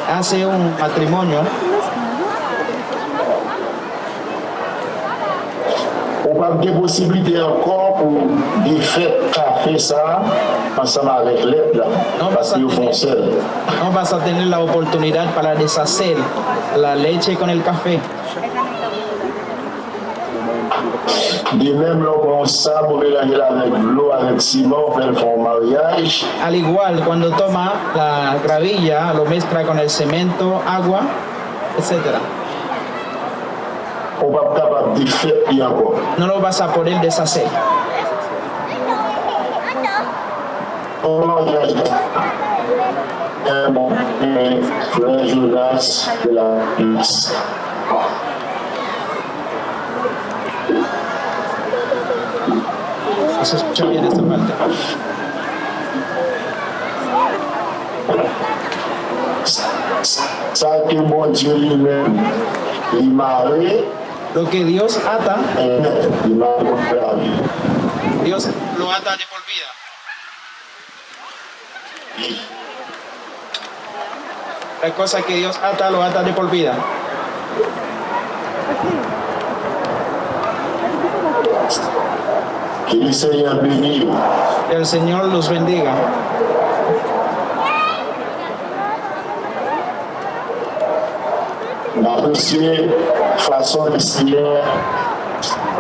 hace un matrimonio. Ou p ap gen posiblite ankò pou defèt kafe sa a ansanm avèk lèt la, paske yo fè yon sèl. No vas a tener la oportunidad para deshacer la leche con el café. De menm, lè w pran yon sab, ou melanje l avèk dlo, avèk siman, ou fè l fè yon maryaj. Al igual, cuando toma la gravilla, lo mezcla con el cemento, agua, etcétera. Ou p ap kapab defèt li ankò. No lo vas a poder deshacer. Yon maryaj la. Frè Jonas de la Plis. No se escucha bien esa parte. Sa ke Bondye li menm, li mare. Lo que Dios ata, li mare pou lavi. Dios lo ata de por vida. La cosa que Dios ata, lo ata de por vida. Ke le Senyè beni w. Que el Señor los bendiga. M apresye fason Lesenyè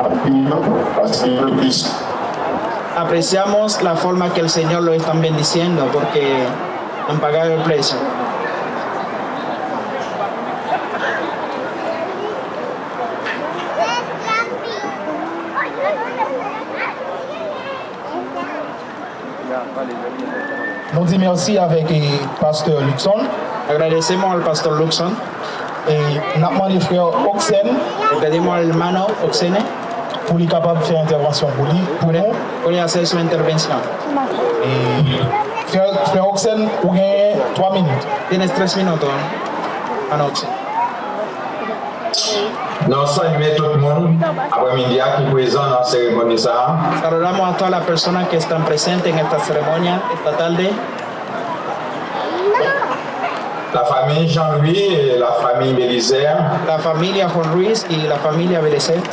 ap beni nou, paske nou te Apreciamos la forma que el Señor lo están bendiciendo porque han pagado el precio. Nou di mèsi avèk, eh, pastè Luckson. Agradecemos al pastor Luckson. E n ap mande frè Oxène. Le pedimos al hermano Oxene pou li kapab fè entèvansyon pou li, pou nou. Puede hacer su intervención. E frè, frè Oxène, ou gen twa minit. Tienes tres minutos, hermano Oxene. Nou salye tout moun aprèmidi a ki prezan nan seremoni sa a. Saludamos a todas las personas que están presentes en esta ceremonia esta tarde. La famille Jean-Louis et la famille Bélizaire. La familia Juan Ruiz y la familia Belizaire.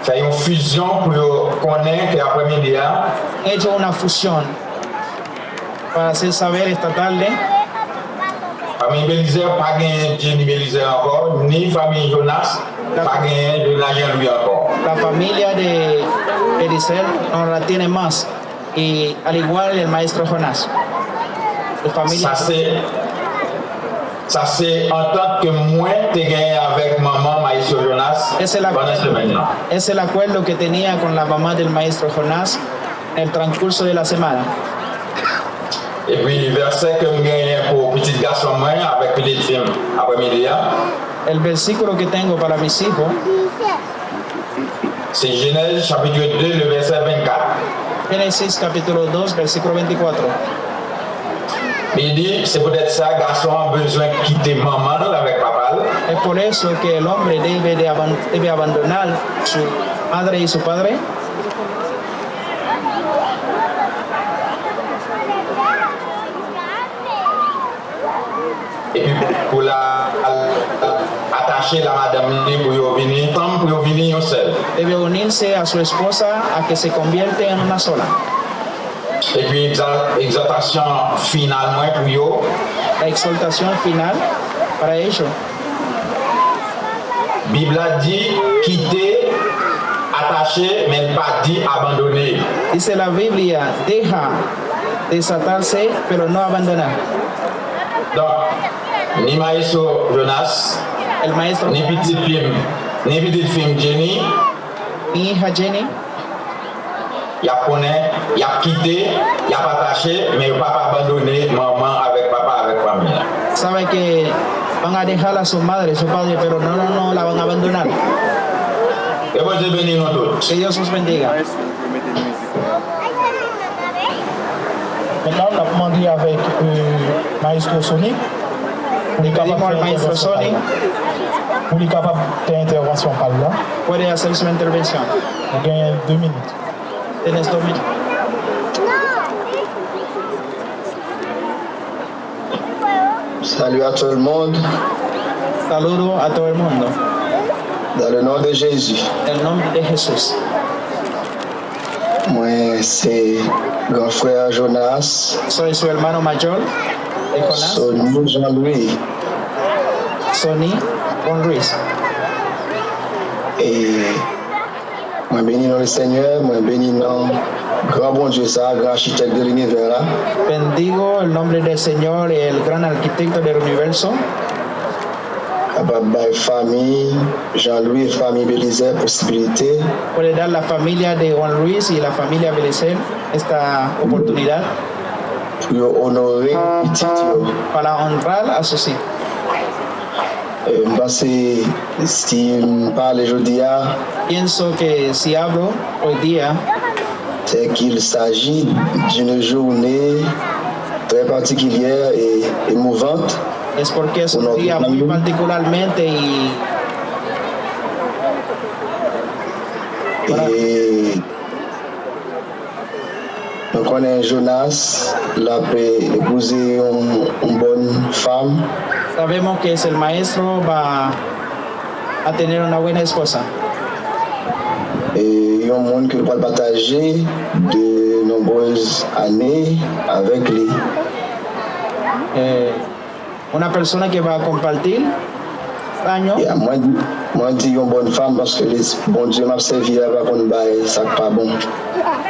Fè yon fizyon pou yo konnen ke aprèmidi a. Hecho una fusión para hacer saber esta tarde. Fanmi Belizaire pa genyen Jenny Belizaire ankò, ni fanmi Jonas pa genyen Jonas Jean-Louis ankò. La familia de Belizaire no la tiene más. Y al igual el maestro Jonás. Sa se, sa se antant ke mwen te genyen avèk manman Maestro Jonas pandan semèn nan. Es el acuerdo que tenía con la mamá del maestro Jonás en el transcurso de la semana. Epi vèsè ke m genyen pou pitit gason mwen avèk pitit fi m aprèmidi a. El versículo que tengo para mis hijos. Se Jenèz chapit de, le vèsè vennkat. Génesis capítulo dos, versículo veinticuatro. Li di, se poutèt sa, gason an bezwen kite manman l avèk papa l. Es por eso que el hombre debe de aban-, debe abandonar su madre y su padre. Epi pou l al atache l a madanm li, pou yo vini ansanm, pou yo vini yon sèl. Debe unirse a su esposa a que se convierte en una sola. Epi egza-, egzòtasyon final mwen pou yo. La exhortación final para ellos. Bib la di kite, atache, men l pa di abandone. Dice la Biblia, deja desatarse, pero no abandonar. Donk, ni Maestro Jonas, El maestro ni pitit fi m, ni pitit fi m Jenny, mi hija Jenny, y ap konnen, y ap kite, y ap atache, men yo p ap abandone manman avèk papa avèk fanmi an. Sabe que van a dejar a su madre, su padre, pero no, no, no la van a abandonar. Ke Bondye beni nou tout. Que Dios os bendiga. Mentnan, n ap mande avèk, euh, Maestro Sony pou li kapab fè entèvansyon pa l la. Pou li kapab fè entèvansyon pa l la. Puede hacer su intervención. Ou gen de minit. Tienes dos minutos. Salut à tout le monde. Saludo a todo el mundo. Dans le nom de Jésus. En el nombre de Jesús. Mwen se gran frè Jonas. Soy su hermano mayor de Jonás. Sony Jean Louis. Sony Juan Luis. E mwen beni non le Senyè, mwen beni non gran Bondye sa, gran achitèk de linivè la. Bendigo el nombre del Señor, el gran arquitecto del universo. Kapab bay fanmi Jean Louis e fanmi Belizaire posibilite. Puede dar la familia de Juan Luis y la familia Belizaire esta oportunidad. Pou yo onore pitit yo. Para honrar a sus hijos. Euh, m panse si m pale jodi a, Pienso que si hablo hoy día, c'est qu'il s'agit d'une journée très particulière et émouvante. Es porque es un día muy particularmente y para, e Nou konnen Jonas, l ap epouze yon, yon bòn fanm. Sabemos que el maestro va a tener una buena esposa. E yon moun ke l pral pataje de nombreuses années avèk li. Eh, Una persona que va a compartir año. Ya, mwen, mwen di yon bòn fanm paske li, Bondye m ap sèvi a pa konn bay sa k pa bon.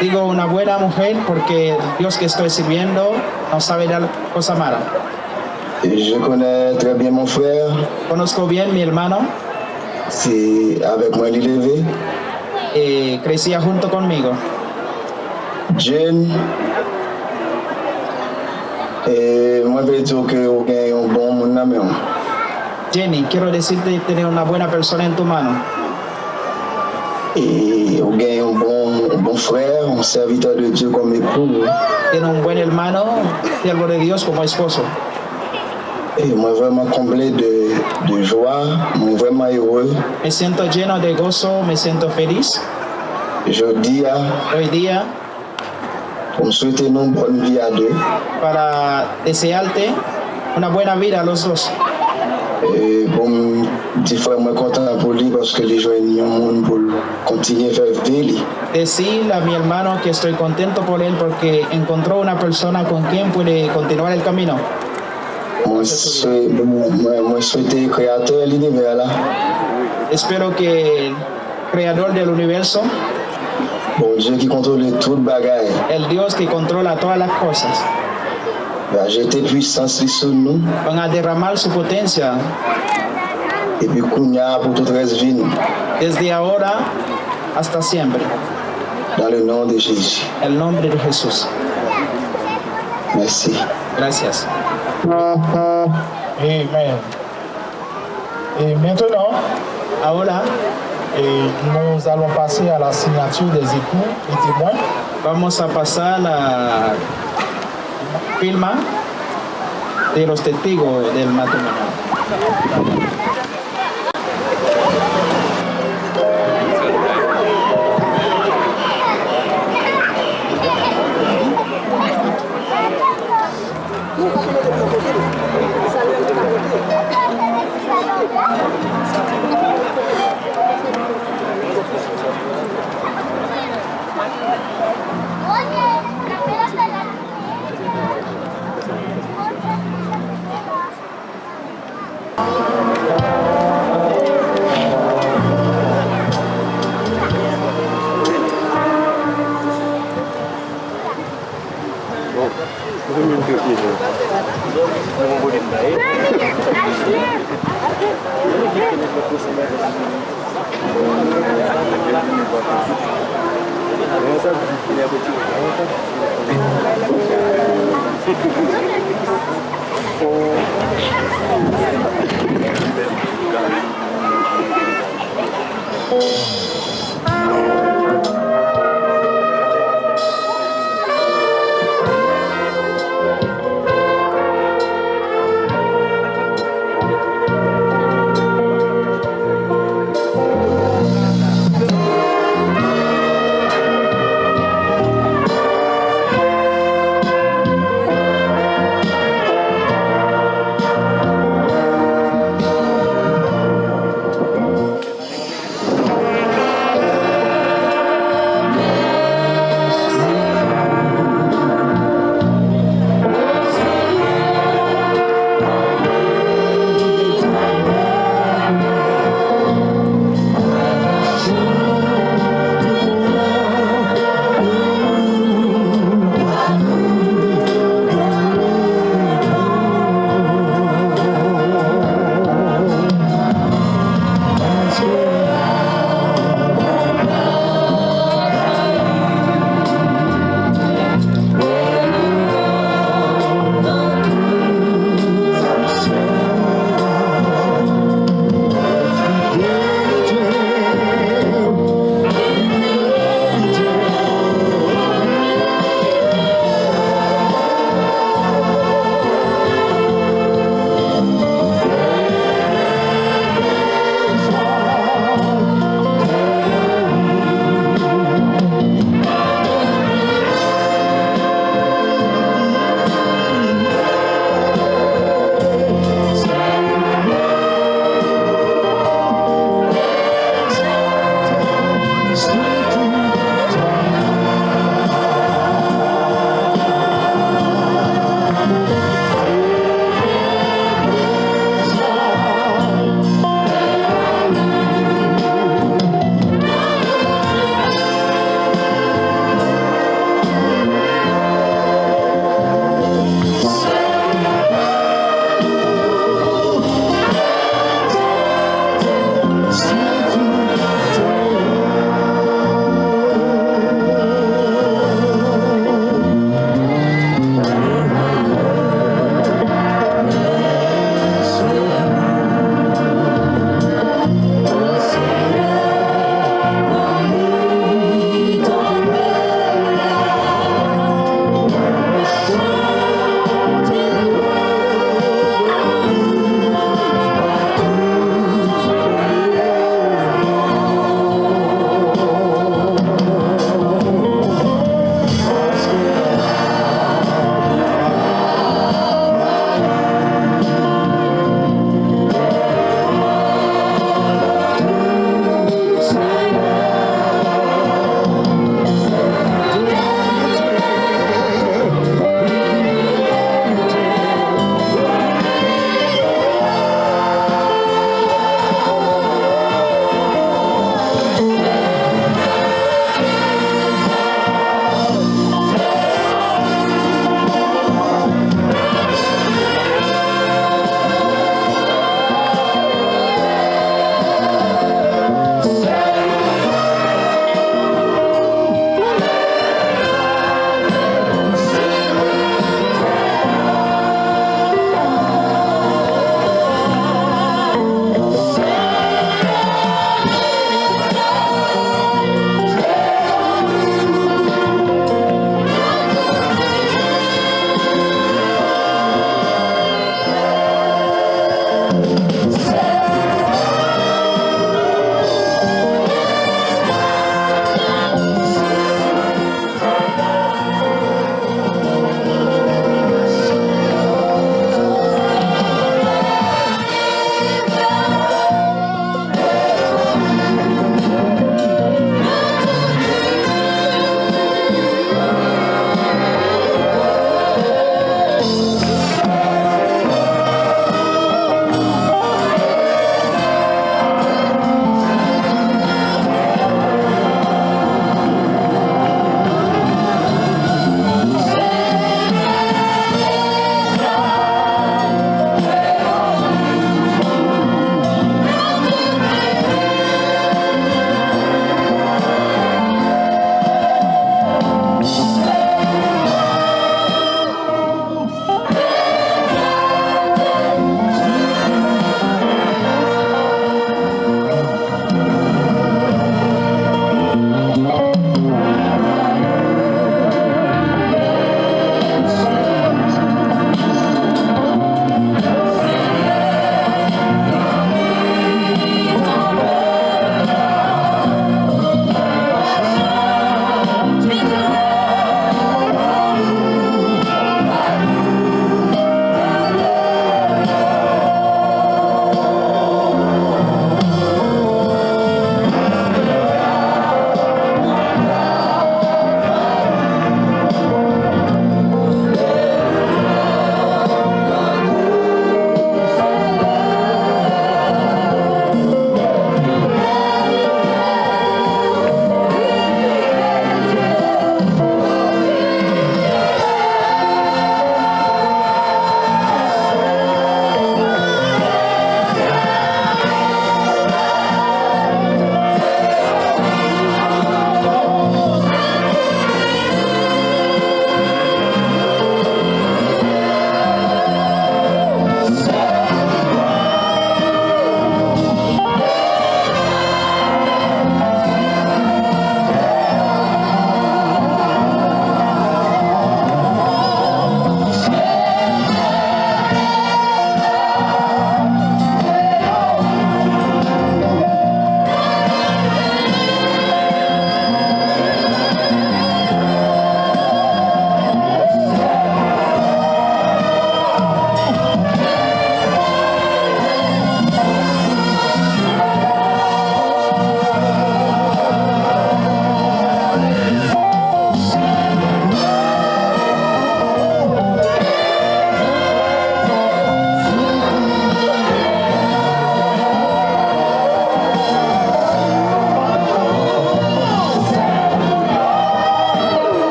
Digo una buena mujer porque Dios que estoy sirviendo no sabe dar cosa mala. Je connais très bien mon frère. Conozco bien mi hermano. Se avèk mwen li leve. Eh, crecía junto conmigo. Jane, eh, mwen vle di w ke ou gen yon bon moun nan men w. Jenny, quiero decirte tener una buena persona en tu mano. E ou gen yon bon, yon bon frè, yon sèvitè de Dye kòm epou. Tiene un buen hermano, siervo de Dios como esposo. E mwen vrèman konble de, de jwa, mwen vrèman ere. Me siento lleno de gozo, me siento feliz. Jodi a, hoy día, pou m swete nou bòn vi a de. Para desearte una buena vida a los dos. E pou m di frè mwen kontan pou li paske li jwenn yon moun pou l kontinye fè vi li. Decir a mi hermano que estoy contento por él porque encontró una persona con quien puede continuar el camino. Mwen swe-, mwen, mwen, mwen swete Kreyatè linivè la. Espero que el creador del universo, Bondye ki kontwole tout bagay, el Dios que controla todas las cosas, va jete pwisans li sou nou. Van a derramar su potencia. Epi kounye a pou tout rès vi nou. Desde ahora hasta siempre. Dans le nom de Jésus. El nombre de Jesús. Merci. Gracias. Amen. Et maintenant, ahora, et nous allons passer à la signature des époux et témoins. Vamos a pasar la firma de los testigos del matrimonio.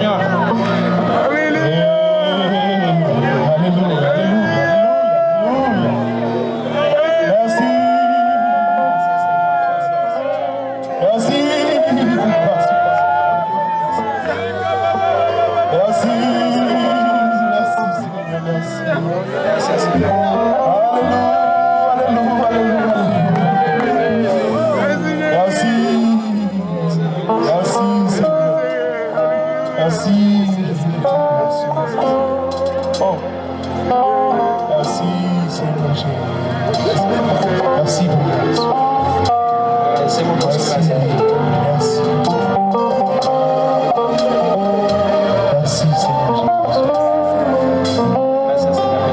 Alelouya, alelouya, alelouya. Mèsi. Mèsi. Mèsi. Mèsi. Alelouya, alelouya, alelouya. Mèsi. Mèsi, Senyè. Mèsi. Oh. Mèsi, Senyè Jezi. Mèsi pou gras. Mèsi pou gras. Mèsi. Mèsi, Senyè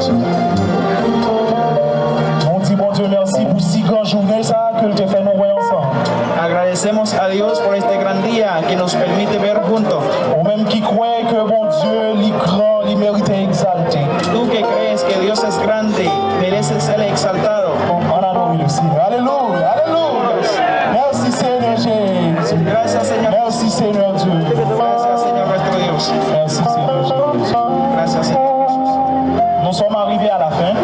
Jezi. Nou di Bondye mèsi pou si gran jounen sa a ke l te fè nou wè ansanm. Agradecemos a Dios por este gran día que nos permite ver juntos. Ou menm ki kwè ke Bondye, li gran, li merite egzalte. Tú que crees que Dios es grande, merece ser exaltado. Ann adore le Senyè. Alelouya, alelouya. Mèsi, Senyè Jezi. Gracias, Señor. Mèsi, Senyè Dye. Gracias, Señor nuestro Dios. Mèsi, Senyè Jezi. Gracias, Señor Jesús. Nous sommes arrivés à la fin.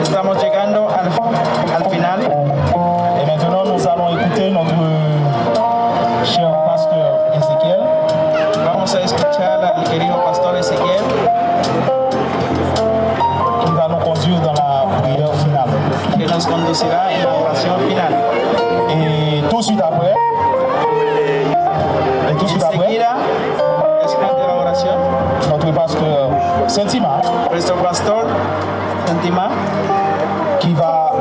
Estamos llegando al, al final. Et maintenant, nous allons écouter notre cher pasteur Ézéchiel. Vamos a escuchar al querido pastor Ezequiel. Qui va nous conduire dans la prière finale. Que nos conducirá en la oración final. Et tout de suite après, et tout de suite après, Enseguida, después de la oración, notre pasteur Saint-Ima, nuestro pastor Saint-Ima, qui va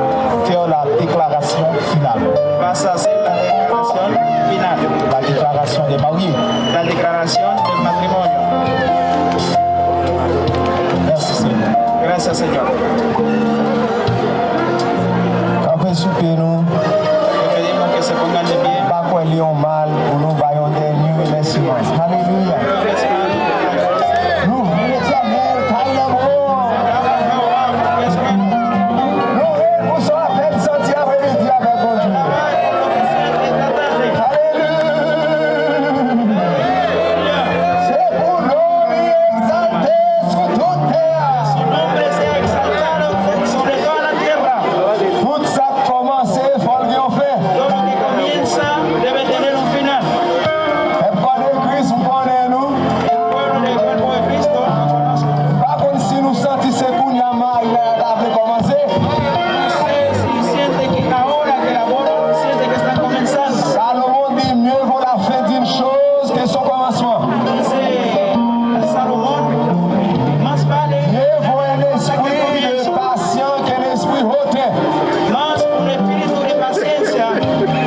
faire la déclaration finale. Vas a hacer la declaración final. La déclaration des mariés. La declaración del matrimonio. Merci, Seigneur. Gracias, Señor. Kanpe sou pye nou. Te pedimos que se pongan de pie. M pa kwè li yon mal pou nou ba yon dènye remèsiman. Alelouya. Louwe Letènèl, kay lanmou. Louwe l pou sa w ap fè n santi apremidi avèk Bondye. Alelouya. Se pou non li egzalte sou tout tè a. Su nombre sea exaltado sobre toda la tierra. Tout sa k kòmanse, fò l gen yon fen. Todo lo que comienza debe tener un final. Pèp kò de Kris, m konnen nou. El pueblo del cuerpo de Cristo, yo conozco. M pa konn si nou santi se kounye a mayi la ta vle kòmanse. No sé si siente que ahora que la boda, siente que están comenzando. Salomon di, mieux vaut la fin d'une chose que son commencement. Dice Salomón, más vale Mieux vaut un esprit de patience qu'un esprit hautain. Más un espíritu de paciencia.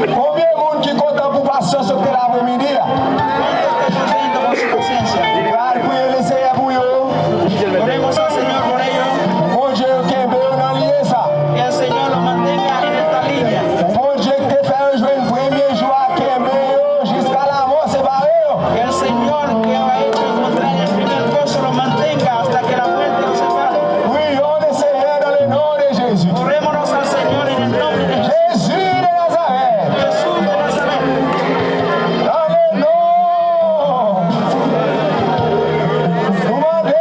Konbyen moun ki kontan pou pasyans yo te la apremidi a? ¿Cuántos están contentos con su paciencia? Pral priye Lesenyè pou yo. Oremos al Señor por ello. Bondye kenbe yo nan liy sa. Que el Señor los mantenga en esta línea. Bondye ki te fè yo jwenn premye jou a kenbe yo jiska lamò separe yo. Que el Señor que ha hecho encontrar el primer gozo los mantenga hasta que la muerte los separe. Prions le Seigneur dans le nom de Jésus. Orémonos al Señor en el nombre de Jesús. Jésus de Nazareth. Jesús de Nazaret. Dans le nom. Nou mande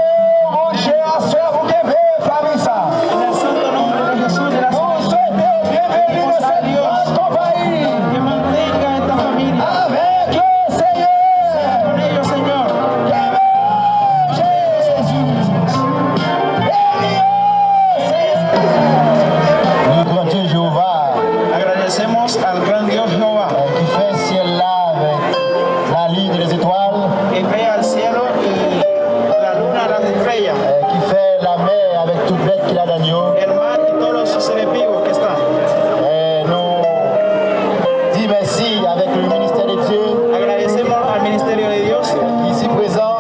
Bondye aswè pou kenbe fanmi sa. En el santo nombre de Jesús de Nazaret. Nou swete yo byenveni nan sèt gran konpayi. Que mantenga esta familia. Avèk le Senyè. Con ellos, Señor. Kenbe Jezi. Beni yo, Senyè. Le grand Dieu Jéhovah. Agradecemos al gran Dios Jehová. Qui fait ciel là avec la lune et les étoiles. Que crea el cielo y la luna, las estrellas. Qui fait la mer avec toute bête qu'il a dans l'eau. El mar y todos sus seres vivos que están. Et nous disons merci avec le ministère de Dieu. Agradecemos al ministerio de Dios. Ici présent.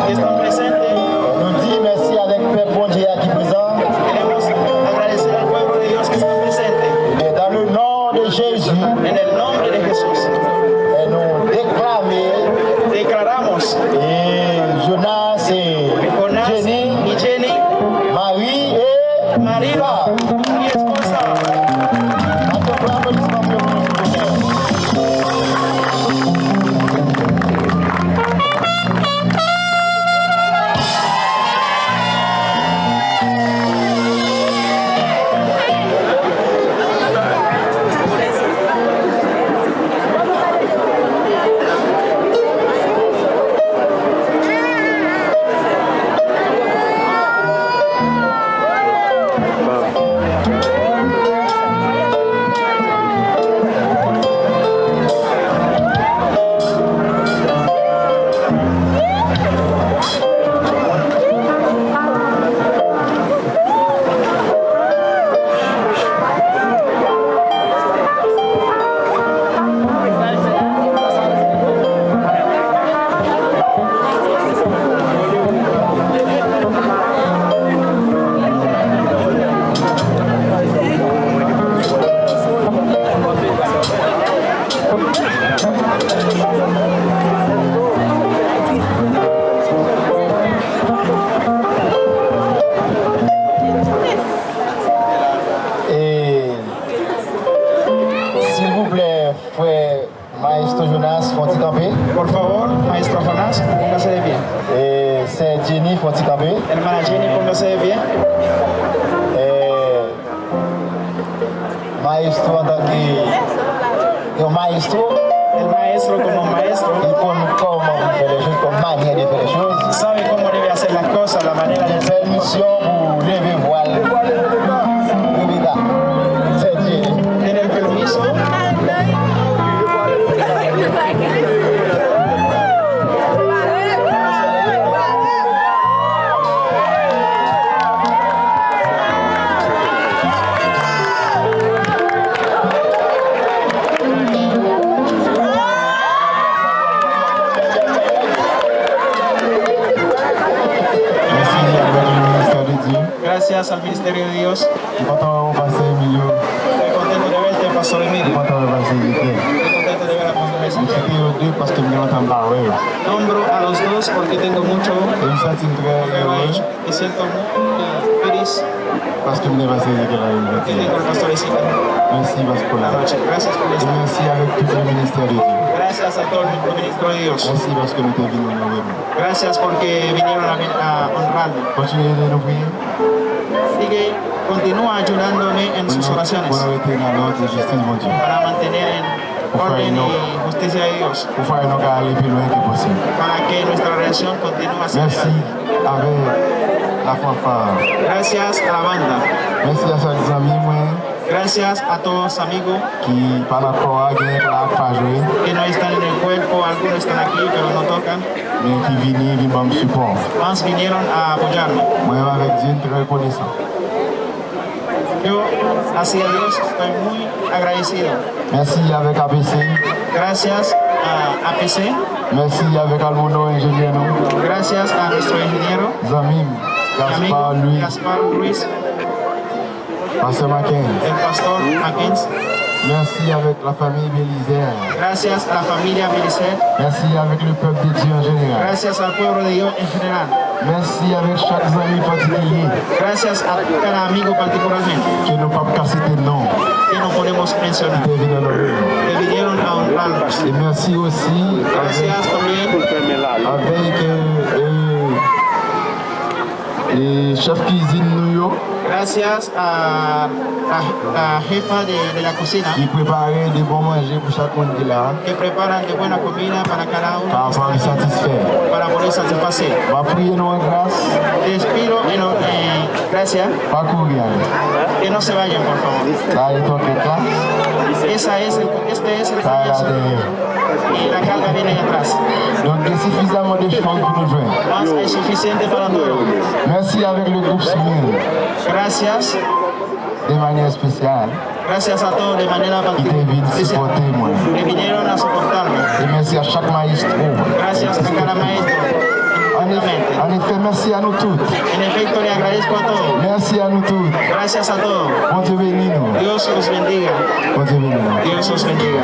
Que están presentes. Nous disons merci avec pèp Bondye a ki prezan. Queremos agradecer al pueblo de Dios que está presente. Et dans le nom de Jésus. En el nombre de Jesús. Et nous déclamons. Declaramos. Et Jonas et Jonás Jenny. Y Jenny. Marie et Marie. Esposa. Bat yon bon applaudissement pour le monde, s'il vous plaît. E sè Jenny, fè yon ti kanpe. Hermana Jenny, póngase de pie. E, Maestro antanke yon maestro. El maestro como maestro. Li konn kòman pou fè lè choz, kòm manyè de fè lè choz. Sabe cómo debe hacer las cosas, la manera de hacer. Pèmisyon pou leve vwal. Rebecca, sè Jenny. Tiene el permiso. Merci avec le ministère de Dieu. Gracias al Ministerio de Dios. M kontan wè w, pastè Emilio. Estoy contento de verte, Pastor Emilio. M kontan wè pastè Ezekiel. Estoy contento de ver a Pastor Ezekiel. M site yo de paske m gen lontan m pa wè yo. Nombro a los dos porque tengo mucho. E m santi m trè ere. Me siento muy, eh, feliz. Paske m gen pastè Ezekiel avè m. Que tengo al Pastor Ezekiel. Mèsi paske w la. Anoche. Gracias por estar. E mèsi avèk tout le ministère de Dieu. Gracias a todo el ministro de Dios. Mèsi paske nou te vin onore nou. Gracias porque vinieron a, a honrarme. Kontinye ede nou priye. Sigue, continúa ayudándome en sus oraciones. Pou nou rete nan lòd e jistis Bondye. Para mantener en orden y justicia de Dios. Pou fwaye nou ka ale pi lwen ke posib. Para que nuestra relación continúe hacia adelante. Mèsi avèk la fanfare. Gracias a la banda. Mèsi a chak zanmi mwen. Gracias a todos amigos. Ki pa nan kò a, gen k la k pa jwe. Que no están en el cuerpo, algunos están aquí, pero no tocan. Men ki vini, vin ban m sipò. Más vinieron a apoyarme. Mwen menm avèk Dye, m trè rekonesan. Yo, hacia Dios, estoy muy agradecido. Mèsi avèk A P C. Gracias a A P C. Mèsi avèk Almono, enjenyè nou. Gracias a nuestro ingeniero. Zanmi m, Gaspar Louis. Gaspar Luis. Pastè Mackens. El pastor Mackens. Mèsi avèk la famille Belizaire. Gracias a la familia Belizaire. Mèsi avèk le peuple de Dieu en général. Gracias al pueblo de Dios en general. Mèsi avèk chak zanmi patikilye. Gracias a cada amigo particularmente. Ke nou p ap ka site non. Que no podemos mencionar. Ki te vin onore nou. Que vinieron a honrarnos. E mèsi osi. Gracias también. Avèk, euh, euh, e chèf kizin nou yo. Gracias a la, la jefa de, de la cocina. Ki prepare de bon manje pou chak moun ki la. Que preparan de buena comida para cada uno. Kapab satisfè. Para poder satisfacer. M ap priye nou an gras. Les pido en, en gracia. Pa kouri ale. Que no se vayan, por favor. Sa e tòkèt la. Esa es el, este es el comienzo. Sa e la dèyè. Y la carga viene de atrás. Donk, gen sifizaman de chòz pou nou jwenn. Más hay suficiente para todos. Mèsi avèk le group Smil. Gracias. De manyè espesyal. Gracias a todos de manera particular. Ki te vin sipòte mwen. Que vinieron a soportarme. E mèsi a chak mayestwo. Gracias a cada maestro. An efè, an efè, mèsi a nou tout. En efecto, le agradezco a todos. Mèsi a nou tout. Gracias a todos. Bondye beni nou. Dios los bendiga. Bondye beni nou. Dios los bendiga.